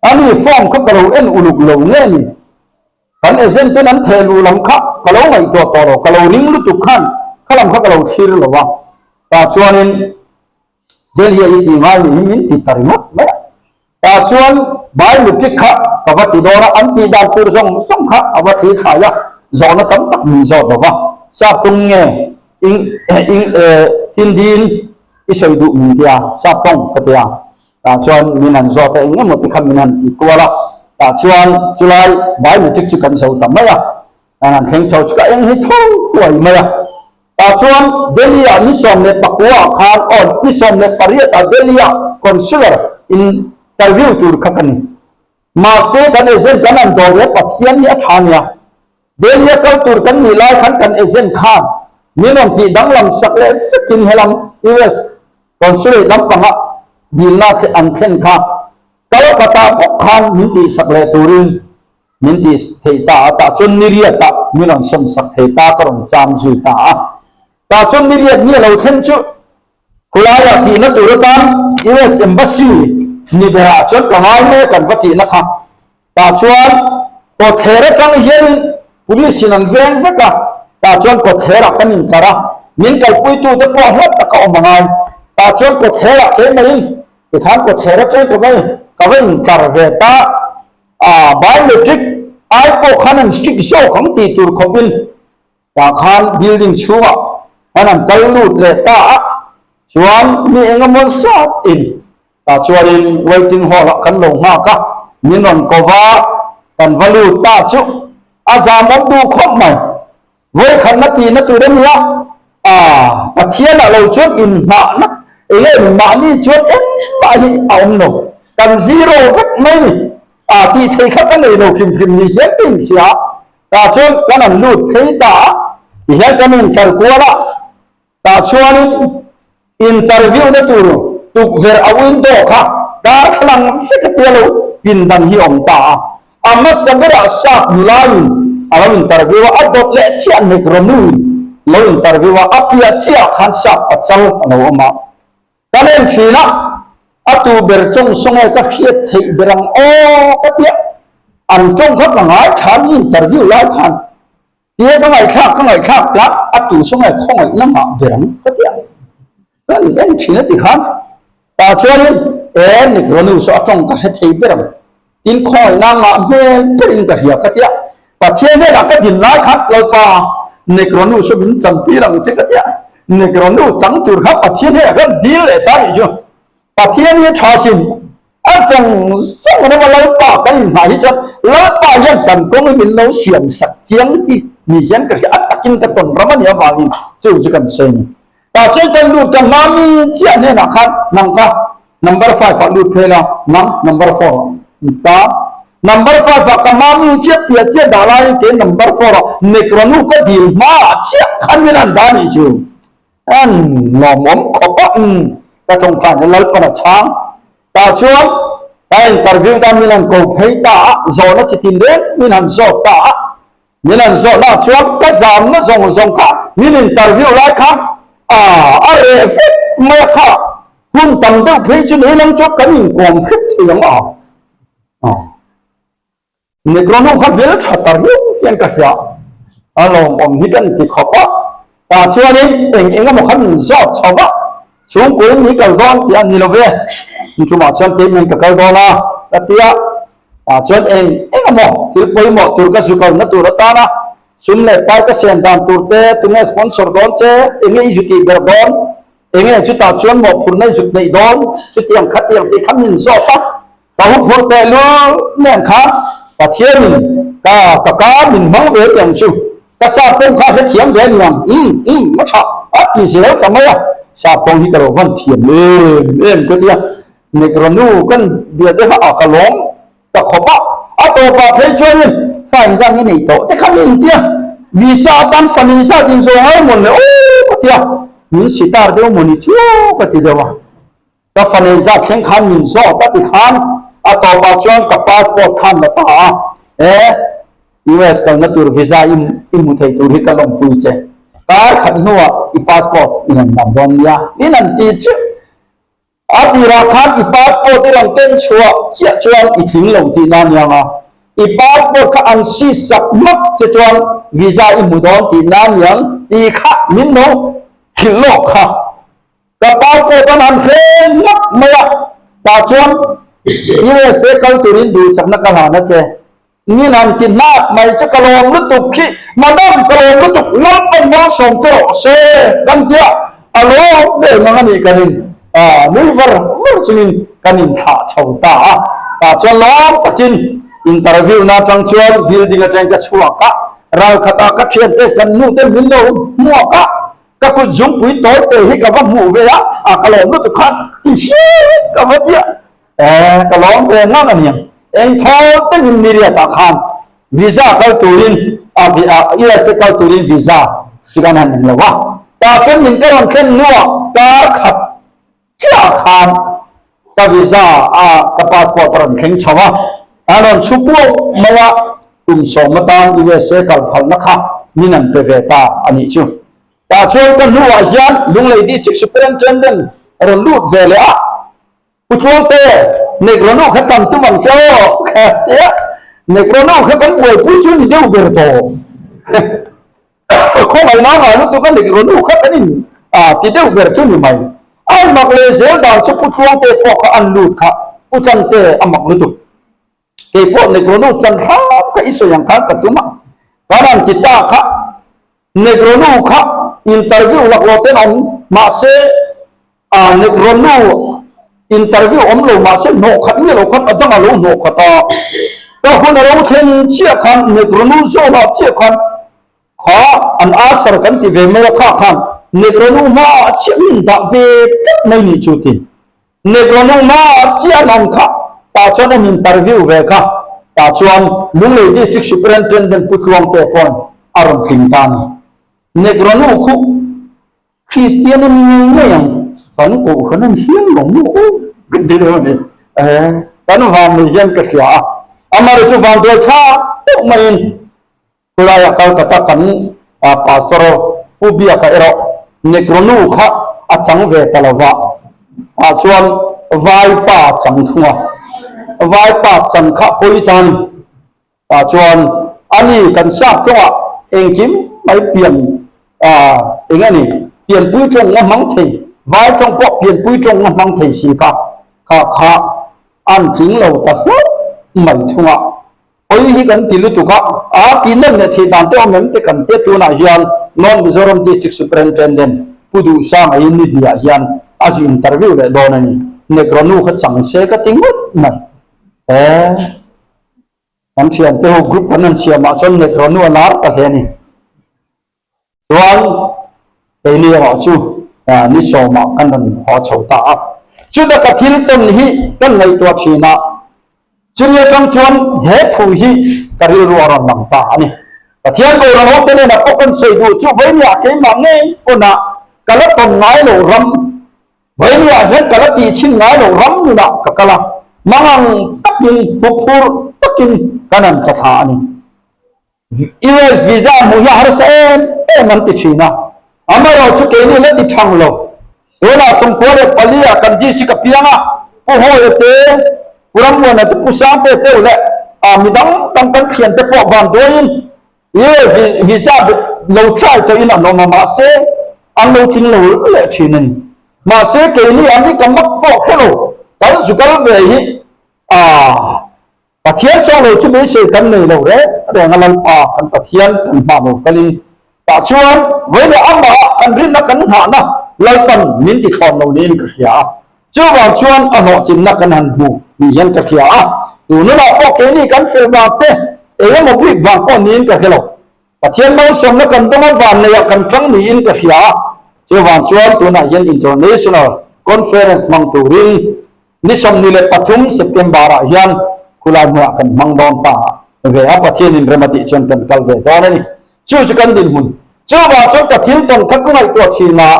Ani form kha ka lo en uluk lo nge ni? Kan agent ten an theh luh lam kha ka lo ngaihtuah tawh lo, ka lo ring lutuk khan kha lam kha ka lo thlir lo a, tah chuanin Delhi a i tih ngai niin min ti ta ringawt mai a. Tah chuan biometric kha ka va ti dawn a, an tih dan tur zawng zawng kha a va thlir thlai a, zawhna tam tak min zawt lo va, sap tum nge ing ing Hindi in i sawi duh min tia, sap tawng ka ti a. Tah chuan min han zawt a, eng emaw ti kha min han ti kual a, tah chuan chulai biometric chu kan zo ta mai a, kan han thleng tho chu ka eng hi tho huai mai a. Tah chuan Delhi ah ni 19 ah khan aw ni 18 ah Delhi ah consular interview tur kha ka ni. Mahse kan agent kan han dawl leh Pathian hi a tha nia. Delhi a kal tur kan nih lai khan kan agent khan min rawn tih danglam sak leh vekin helam US Consulate lampanga dilna an thlen kha Kolkata bawk khan min tih sak leh turin min tih thei ta a, tah chuan ni riatah min rawn sawm sak thei ta ka rawn cham zui ta a. Tah chuan ni riat ni a lo thlen chu Khulaiah tihna tur atan US Embassy ni berah chuan ka ngai mek an va tihna kha. Tah chuan kawtthler atang hian police in an veng vek a, tah chuan kawtthlerah kan intlar a, min kalpuitute pawh hlat taka awm a ngai. Tah chuan kawtthlerah keimah-in tikhan kawtthler atang ka va ka va intlar ve ta a, biometric ai pawh khan an strict zawk ang tih tur khawpin tah khan building chhungah khan an kal lut leh ta a. Chuan mi eng emaw zat in tah chuanin waiting hall ah kan lo nghak a, min rawn ko va, kan va lut ta chu a zam awm duh khawp mai. Vawikhatna tihna tur a nia, ah Pathian ah lo chuan inhnahna eng nge mahni chuan engmah hi a awm lo, kan zero vek mai ni, ah tih thei kha ka nei lo hrim hrim ni hian ka inhria a, tah chuan kan an lut phei ta a, tihian kan intlar kual a. Tah chuanin interview na tur tukverh a window kha darthlalang vek a tia lo pindan hi a awm ta a. A hmasa berah sap nulaiin a lo interview a, a dawt leh chiah Negronu in lo interview a, a piah chiah ah khan sap pachal a lo awm a. Kan en thin a, a tu ber tawng saw nge ka hriat theih ber ang aw ka tia, an tawng kha ka ngaithla an interview lai khan. Tia ka ngaihthlak ka ngaihthlak tlak a tu saw nge khawngaih na ngah ber ang ka ti a. Ka ni en thin a ti khan. Tah chuanin e Negro saw a tawng ka hre thei ber ang. Tin khawngaih na ngah hmel berin ka hria ka ti a. Pathian hnenah ka din lai khan Lalpa Negro saw min chan tir ang che ka ti a. Negro chang tur kha Pathian hnenah khan dil leh ta nih chu. Pathian hi tha sin a zawng zawng rama Lalpa kan inhnah hi chuan Lalpa hian kan kawng hi min lo siam sak chiang hi ni hian ka hria a takin ka tawn ram a nih avangin chu chu kan sawi a ni. Tah chuan kan lut ka hma mi chiah hnenah khan nang kha number five ah lut phei la nang number four ah ta number five ah ka hma mi chiah piah chiah dah laiin kei number four ah Negronu ka dil hmaah chiah khan min han dah a nih chu. An lawmawm khawp a, umm ka tawngtai na Lalpan a chhang. Tah chuan ka interview ta min han ko phei ta a, zawhna chi tin reng min han zawt ta a. Min han zawhna ah chuan ka zamna zawng zawng kha min interview lai khan ah a reh vek mai a kha. Hun tam deuh phei chu nei lang chuan kan inkawm hrep thei ang a. Negro nu kha hmel tha ta riau hian ka hria a, lawmawm hi kan ti khawp a, tah chuanin eng eng emaw kha min zawt chho va, chhungkuiin ni kal dawn tih a ni lo ve, inchungah chuan keimah in ka kal dawn a ka ti a, tah chuan eng eng emaw thil pawimawh tur ka zu kalna tur atana sum leh pai ka siam dan tur te, tunge sponsor dawn che, enge i zu tih ber dawn, enge chutah chuan mawhphurhna i zut neih dawn, chutiang khatiang tih kha min zawt a. Ka hu phur teh lul nen khan Pathianin ka ka ka min hmang ve tih ang chu ka sap tawng kha hrethiam ve aniang umm umm a tha a ti zel ta mai a, sap tawng hi ka lo van thiam em em ka ti a, Negro nu kan bia te kha a ka lawm ta khawp a, a tawpah phei chuanin fa inzan hi nei tawh te kha min ti a, visa atan fa nei zat inzawng ai mawn le aw ka ti a, min sitar deuh mawni chu ka ti deuh a. Ka fa nei zat thleng khan min zawt a ti khan a tawpah chuan ka passport khan la ta a, e US kalna tur visa i i hmu thei tur hi ka lawmpui che, kar khat hnuah i passport i rawn dam dawn nia min han ti chiah. A tirah khan i passport i rawn ken chhuah chiah chuan i tling lo tihna aniang a, i passport kha an seize sak hmak che chuan visa i hmu dawn tihna aniang tih kha min lo hrilh lawk kha. Ka passport an han hre ngawt mai a, tah chuan USA kal turin duhsakna ka hlan a che. Min han ti hnat mai che, ka lawm lutuk khi, Madam ka lawm lutuk, Lalpan malsawm che rawh se kan ti a, a lawm ve mang a nih kan in nui var var chungin kan inthlah chho ta a, tah chuan lawm takin interview na atang chuan building atangin ka chhuak a, ralkhatah ka thiante kan nute min lo hmuak a, Ka kut zungpui tawi te hi ka va hmuh ve a, a ka lawm lutuk khan ti hliai ka va ti a, eh ka lawm ve ngang a nia. Eng thawl te min ni riat ah khan visa kal turin a USA kal turin visa chu kan han en lo a, tah chuan min ka rawn thlen hnuah kar khat chiah khan ka visa a ka passport a rawn thleng chho a, a rawn chhu puau mai a, kum sawm atan USA kal phalna kha min an pe ve ta a nih chu. Tah chuan ka hnuah hian Lunglei District Superintendent a rawn lut ve leh a, Pu Tluangte, Negronu kha cham tum ang che aw ka ti a, Negronu kha kan buaipui chu ni deuh ber tawh. Khawngaih nang ah lutuk a Negronu kha kan in ti deuh ber chu ni mai. An mak leh zel dan chu Pu Tluangte pawh kha an lut kha Pu Chante a mak lutuk. Kei pawh Negronu chan hram kha i sawi ang khan ka tum a, kan han ti ta kha Negronu kha interview laklawh ten awm mahse. A Negro nu interview awm lo mahse hnawh khat nge lo khan a dang a lo hnawh khat a, ka hun a lo thleng chiah khan Negro nu zawnah chiah khan kha an usher kan ti ve mai a kha khan Negro nu hmaah chiah min dah ve tlat mai nih chu ti. Negro nu hmaah chiah an awm kha tah chuan an interview ve kha tah chuan Lunglei District Superintendent Pu Tluangte pawn a rawn tling ta a ni. Negro nu khu Kristian a ni ngei ngei ang, kan kohhran a ni hial lo maw aw kan ti deuh a ni. Kan van ni hian ka hria a, amaherawhchu chu vanduai thlak deuh maiin khulaiah Calcutta kan Pastor Pu Biaka erawh Negro nu kha a chang ve ta lo va, ah chuan Vaipa chang thung a, Vaipa chan kha pawi ta a ni. Tah chuan a ni kan sap tawngah engkim mai pian ah eng a ni pianpui tawng a hmang thei, vai tawng pawh pianpui tawng a hmang thei si kha kha kha an tling lo ta hlauh mai thung a. Pawi hi kan ti lutuk a, a tih nawm leh theih dan te awm em te kan tia tunah hian North Mizoram District Superintendent Pu Duhsanga in ni hniah hian a zu interview leh dawn a ni. Negro nu kha chang se ka ti ngawt mai. Eeh. Kan thiante ho group kan han siamah chuan Negro nu a lar ta hle a ni. Chuan keini erawh chu ni sawmah kan rawn haw chho ta a. Chuta ka thil tawn hi kan ngaihtuah thin a, chumi atang chuan he thu hi ka rilru a rawn lang ta a ni. Pathian Kohhran hote nena pawh kan sawi duh chu vawinia keimah ngei pawnah ka la tawn ngai lo ram Vawinia hian ka la tih chhin ngai lo ram nunah ka kal a, mangang takin huphurh takin kan han tla thla a ni. US visa hmuh hi a harsa em em an ti thin a, amaherawh chu keini la ti thang lo. Tunah 94 ah kan district a piang a, Pu Hawia te, Pu Rammuana te, Pu Sangte te leh midang dang kan thiante pawh vanduaiin Ye visa lo try tawhin an awm a, mahse an lo tling lo leh thin a ni. Mahse keini an hi ka mak pawh hre lo, kan zu kal ve hi aah Pathian chuang lo chu beisei kan nei lo reng reng a, Lalpa kan Pathian kan hma lo kalin tah chuan vawi leh amah kan rinna kan nghahna Lalpan min ti thlawn lo niin ka hria a. Chuvang chuan a hlawhtlinna kan han hmu ni hian ka hria a, tununah pawh keini kan fel vang te, eng emaw bik vang pawh niin ka hre lo. Pathian malsawmna kan dawng a, vanneiah kan tang niin ka hria a, chuvang chuan tunah hian International Conference hmang turin ni 23 September-ah hian khulai hmunah kan hmang dawn ta ve a, Pathianin rem a tih chuan kan kal ve dawn a ni. Chu chu kan dinhmun. Chuvang chuan ka thil tawn kha ka ngaihtuah thin a,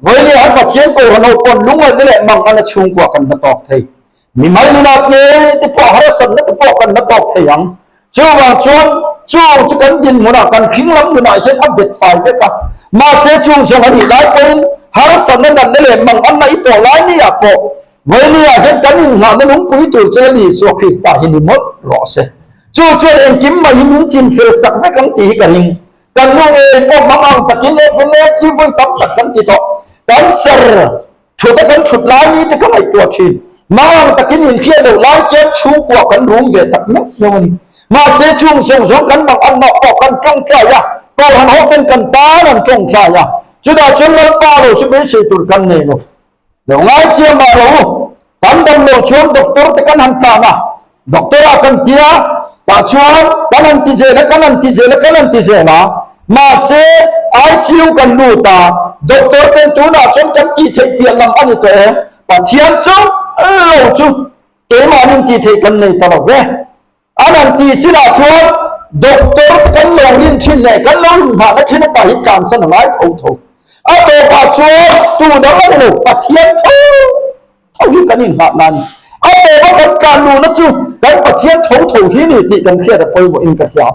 Vawilia han Pathian Kohhran ho pawn lungngaihna leh manghana chhungkua kan hna tawk thei. Mimal nunah tle te pawh harsatna te pawh kan hna tawk thei ang. Chuvang chuan chung chu kan dinhmunah kan hring lam nunah hian a bet fai vek a. Mahse chung zawng a nih lai pawhin harsatna natna leh manganna i tawh lai ni ah pawh Vawilia hian kan inngahna lungpui tur chu Lal Isua Krista hi ni mawlh rawh se. Chu chuan engkim mai hi min chin fel sak vek ang tih hi ka ring. Kan nu ngei pawh hmang ang takin FMAC vawi tam tak kan ti tawh. Kan ser thut a kan thut lai mi te ka ngaihtuah thin. Hmang ang takin inhriat loh lai chuan chhungkua kan rum ve tak meuh meuh a ni. Mahse chung zawng zawng kan mang ang mah pawh kan tawngtai a, Kohhran ho ten kan tan an tawngtai a. Chutah chuan Lalpa lo chu beisei tur kan nei lo. Lo ngai chiah mah lo u, kan dam lo chuan doctor te kan han tlan a, doctor ah kan ti a, tah chuan kan han ti zel a, kan han ti zel a, kan han ti zel a, mahse ICU kan lut a, doctor ten tunah chuan kan tih theih piah lam a ni tawh e, Pathian chu lo chu keimahni in tih theih kan nei ta lo ve. An han tih chinah chuan doctor te kan lo rin thin leh kan lo inngahna thin ata hi tlansan a ngai tho tho. A tawpah chuan tu dang a ni lo, Pathian tho tho hi kan inngah na a ni. A tawpa kan tlan luhna chu kan Pathian tho tho hi ni tih kan hriat a pawimawhin ka hria.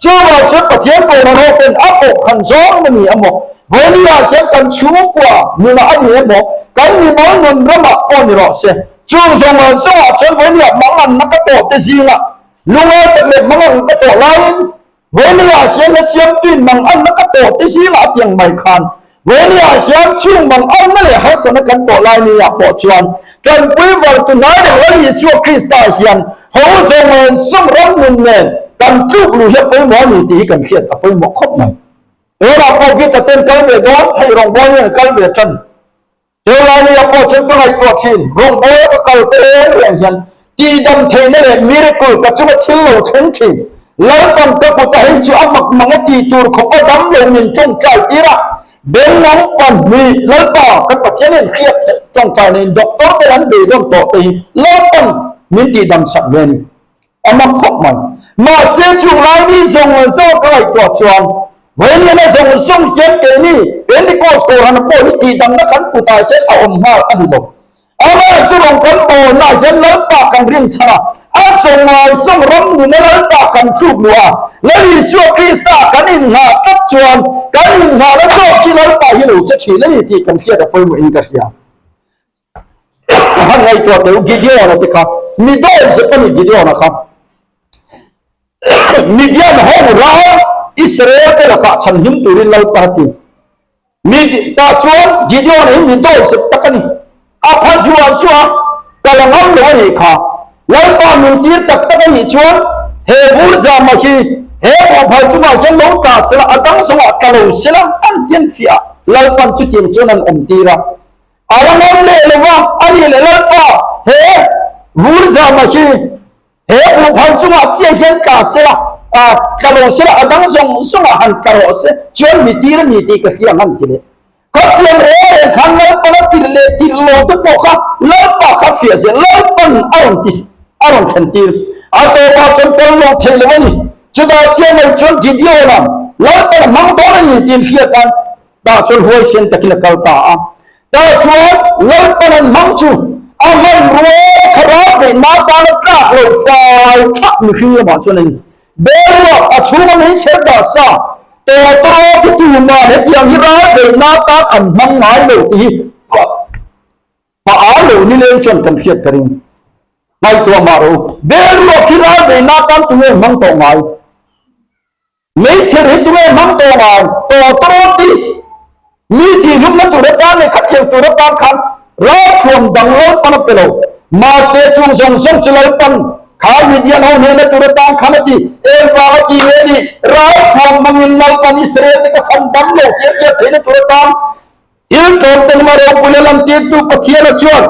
Chuvang chuan Pathian pawhna rawh ten a pawhkhan zawng a ni emaw, Vawiliah hian kan chhungkua nunah a ni emaw, kan mimal nun ramah pawh ni rawh se. Chung zawng zawngah chuan Vawinia manganna ka tawh te zingah lungai tak leh mangang ka tawh laiin Vawinia hian la siamtuin manganna ka tawh te zingah a tiang mai khan Vawinia hian chung manganna leh harsatna kan tawh lai niah pawh chuan Tanpui vartu hnai leh Lal Isua Krista hian ho zawng zawng ram nun nen kan tluk luh hi a pawimawh a ni tih hi kan hriat a pawimawh khawp mai. Tunah pawh Gita ten kal ve dawn, hei rawngbawlin an kal ve tan. Tunlai ni ah pawh chuan ka ngaihtuah thin, rawngbawla ka kal te reng reng hian tihdam theihna leh miracle ka chunga thil lo thleng thin. Lalpan ka kuta hei chu a mak mang e tih tur khawpa dam lo min tawngtai tir a, Bengngawng pahnih Lalpa kan Pathian in hriat theih tawngtai neiin doctor ten an beidawn tawh te hi Lalpan min tihdam sak ve a ni. A mak khawp mai. Mahse chung lai mi zawng zawng ka ngaihtuah chuan Vawiin a zawng zawng hian keini Pentecost Kohhran pawh hi tihdamna kan kutah hian a awm nghal a ni lo. Amah chu rawn kan bawlnaah hian Lalpa kan rinchhan a, a zawngai zawng ram nuna Lalpa kan tluk luh a, Lal Isua Krista kan inngah tlat chuan kan inngahna zawk hi Lalpa hi lo che thin a ni tih kan hriat a pawimawhin ka hria. Han ngaihtuah teh u, Gideon-a te kha, mi dawi zep a ni Gideon-a kha. Midian ho ral Israel te lakah chhanhim turin Lalpa a ti. Mi tah chuan Gideon hi mi dawihzep tak a ni. A pha zuah zuah a, ka la ngam lo a nih kha. Lalpa min tir tak tak a nih chuan he vur zama hi he buhphai chungah hian lo tla sela, a dang zawngah tla lo sela an ti an fiah a, Lalpan chutiang chuan an awm tir a. A la ngam leh lo va, a nih leh Lalpa he vur zama hi He buhphal chungah chiah hian tla sela, a tla lo sela, a dang zawng zawngah han tla rawh se, chuan mi tir a ni tih ka hria ang an ti leh. Khatiang reng reng khan Lalpan a tirh leh tirh lo te pawh kha Lalpa kha fiah zel, Lalpan a rawn ti, a rawn thlen tir. A tawpah chuan kal lo thei lo a ni. Chutah chiah mai chuan Gideon-a Lalpan a hmang dawn a ni tiin hriat a, Tah chuan huaisen takin a kal ta a. Tah chuan Lalpan an hmang chu a hmanrua kha ral beihna atana tlak lo fai thak mihring lamah chuan a ni. Boruak a chhunga mei chher dah sa tawtawraw chu tuman hetiang hi ral beihna atan an hmang ngai lo tih hi pa a lo ni leng chuan kan hriat ka ring. Ngaihtuah mah rawh u. Boruak hi ral beihna atan tunge hmang tawh ngai? Meichher hi tunge hmang tawh ngai? Tawtawt hi mi tihhlumna tur atan leh khathiam tur atan khan ralthuam dang Lalpan a pe lo. Mahse chung zawng zawng chu Lalpan kha Midian ho hnehna tur atan khan a ti. Eng vang a ti nge ni? Ralthuam hmangin Lalpan Israel te ka chhan dam lo tih a hriat theihna tur atan Thil tlawm te hma ropuina lantirtu Pathiana chuan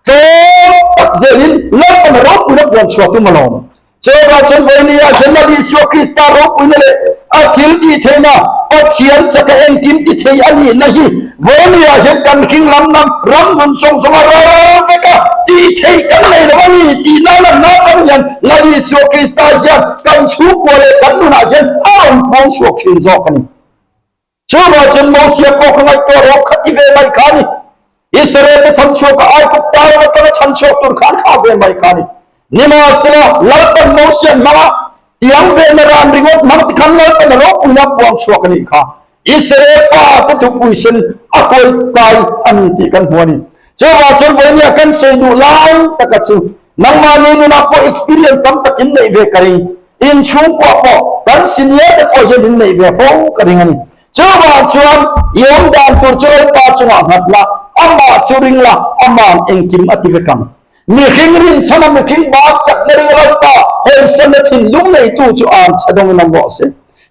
tlawm tak zelin Lalpan ropuina puan chhuah tum alawm. Chuvang chuan vawinia hian Lal Isua Krista ropuina leh a thil tih theihna Pathian chaka engkim ti thei a nihna hi vawinia hian kan hring lam lam ram nun zawng zawnga ral veka tih theih kan nei lo a ni tih na lanna atang hian Lal Isua Krista hian kan chhungkua leh kan nunah hian a rawn puang chhuak thin zawk a ni. Chuvah chuan Mosia pawh ka ngaihtuah rawh kha ti ve mai kha a ni. Israel te chhanchhuak a Aigupta ram atanga chhanchhuak tur khan kha ve mai kha a ni. Nimahsela, Lalpan Mosia an hmang a, tiang vehna ran ringawt hmang ti khan Lalpan a ropuina a puang chhuak a nih kha. Israel pa te thupui sen a kawi kai a ni tih kan hmu a ni. Chuvah chuan vawinia kan sawi duh lai taka chu nangmahni nunah pawh experience tam tak in neih ve ka ring. Inchhungkua pawh kan senior te pawh hian in neih ve fo ka ring a ni. Chuvang chuan i awm dan tur chu Lalpa chungah nghat la, amah chu ring la, ama'n engkim a ti vek ang. Mihring rinchhana mihring bak chakna ring Lalpa hawisanna thinlung neitu chu an chhe dawngin awm rawh se.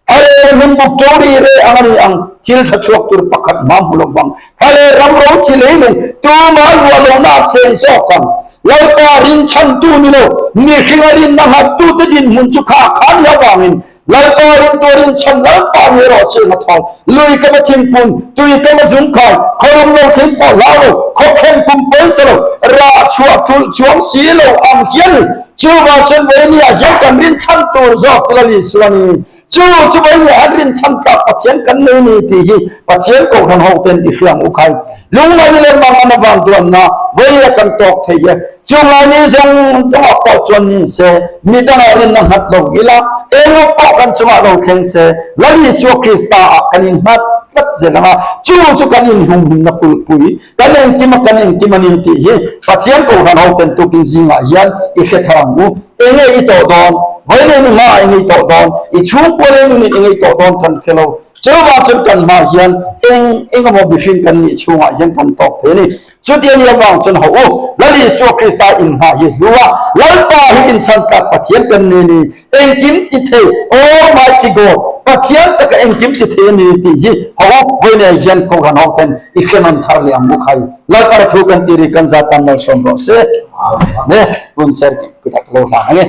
Thale hmun buk ṭo ri re ang a ni ang, thil ṭha chhuak tur pakhat hma hmu lo vang. Thale ram ro chi leilung tuma luah lohna a cheng zawk ang. Lalpa rinchhantu ni lo, mihringa rinna nghattute dinhmun chu kha khan i avangin Lalpa rintu rinchhan Lalpa ni erawh cheng a thawl. Lui kama thingpun, tui kama zungkhai, khawlum lo thing pawh hlau lo, khawkhen kum pawisa lo, rah chhuah thulh chuang si lo ang hian Chuvang chuan Vawinia hian kan rinchhan tur zawk chu Lal Isua a ni. Chu chu Vawinia an rinchhan tlak Pathian kan nei ni tih hi Pathian Kohhran ho ten i hria ang u khai. Lungngaih leh mangan avang duanna Vawinia kan tawk thei e. Chunglai ni zawng zawngah pawh chuan ni se, midangah rinna nghat lo ila, engawk pawh kan chungah lo thleng se, Lal Isua Krista ah kan innghat tlat zel ang a, chu chu kan inhumhimna kulhpui Kan engkim a kan engkim a ni tih hi Pathian Kohhran ho ten tukin zingah hian i hre thar ang u. Enge i tawh dawn? Vawiin eng hma eng i tawh dawn? I chhungkual eng in eng i tawh dawn kan hre lo. Chuvang chuan kan hmah hian eng eng emaw mihring kan nih chhungah hian kan tawk thei a ni. Chuti a nih avang chuan ho u, Lal Isua Krista inhmah hi hlu a, Lalpa hi inchhan tlak Pathian kan ni ni, engkim ti thei, Almighty God, Pathian chaka engkim ti thei a ni tih hi ho u, vawiinah hian Kohhran ho ten i hrenawn thar leh ang u khai. Lalpa ra thu kan tih ri kan za tan malsawm rawh se. Amen. Hun cher kut a ka lo hlang ang e.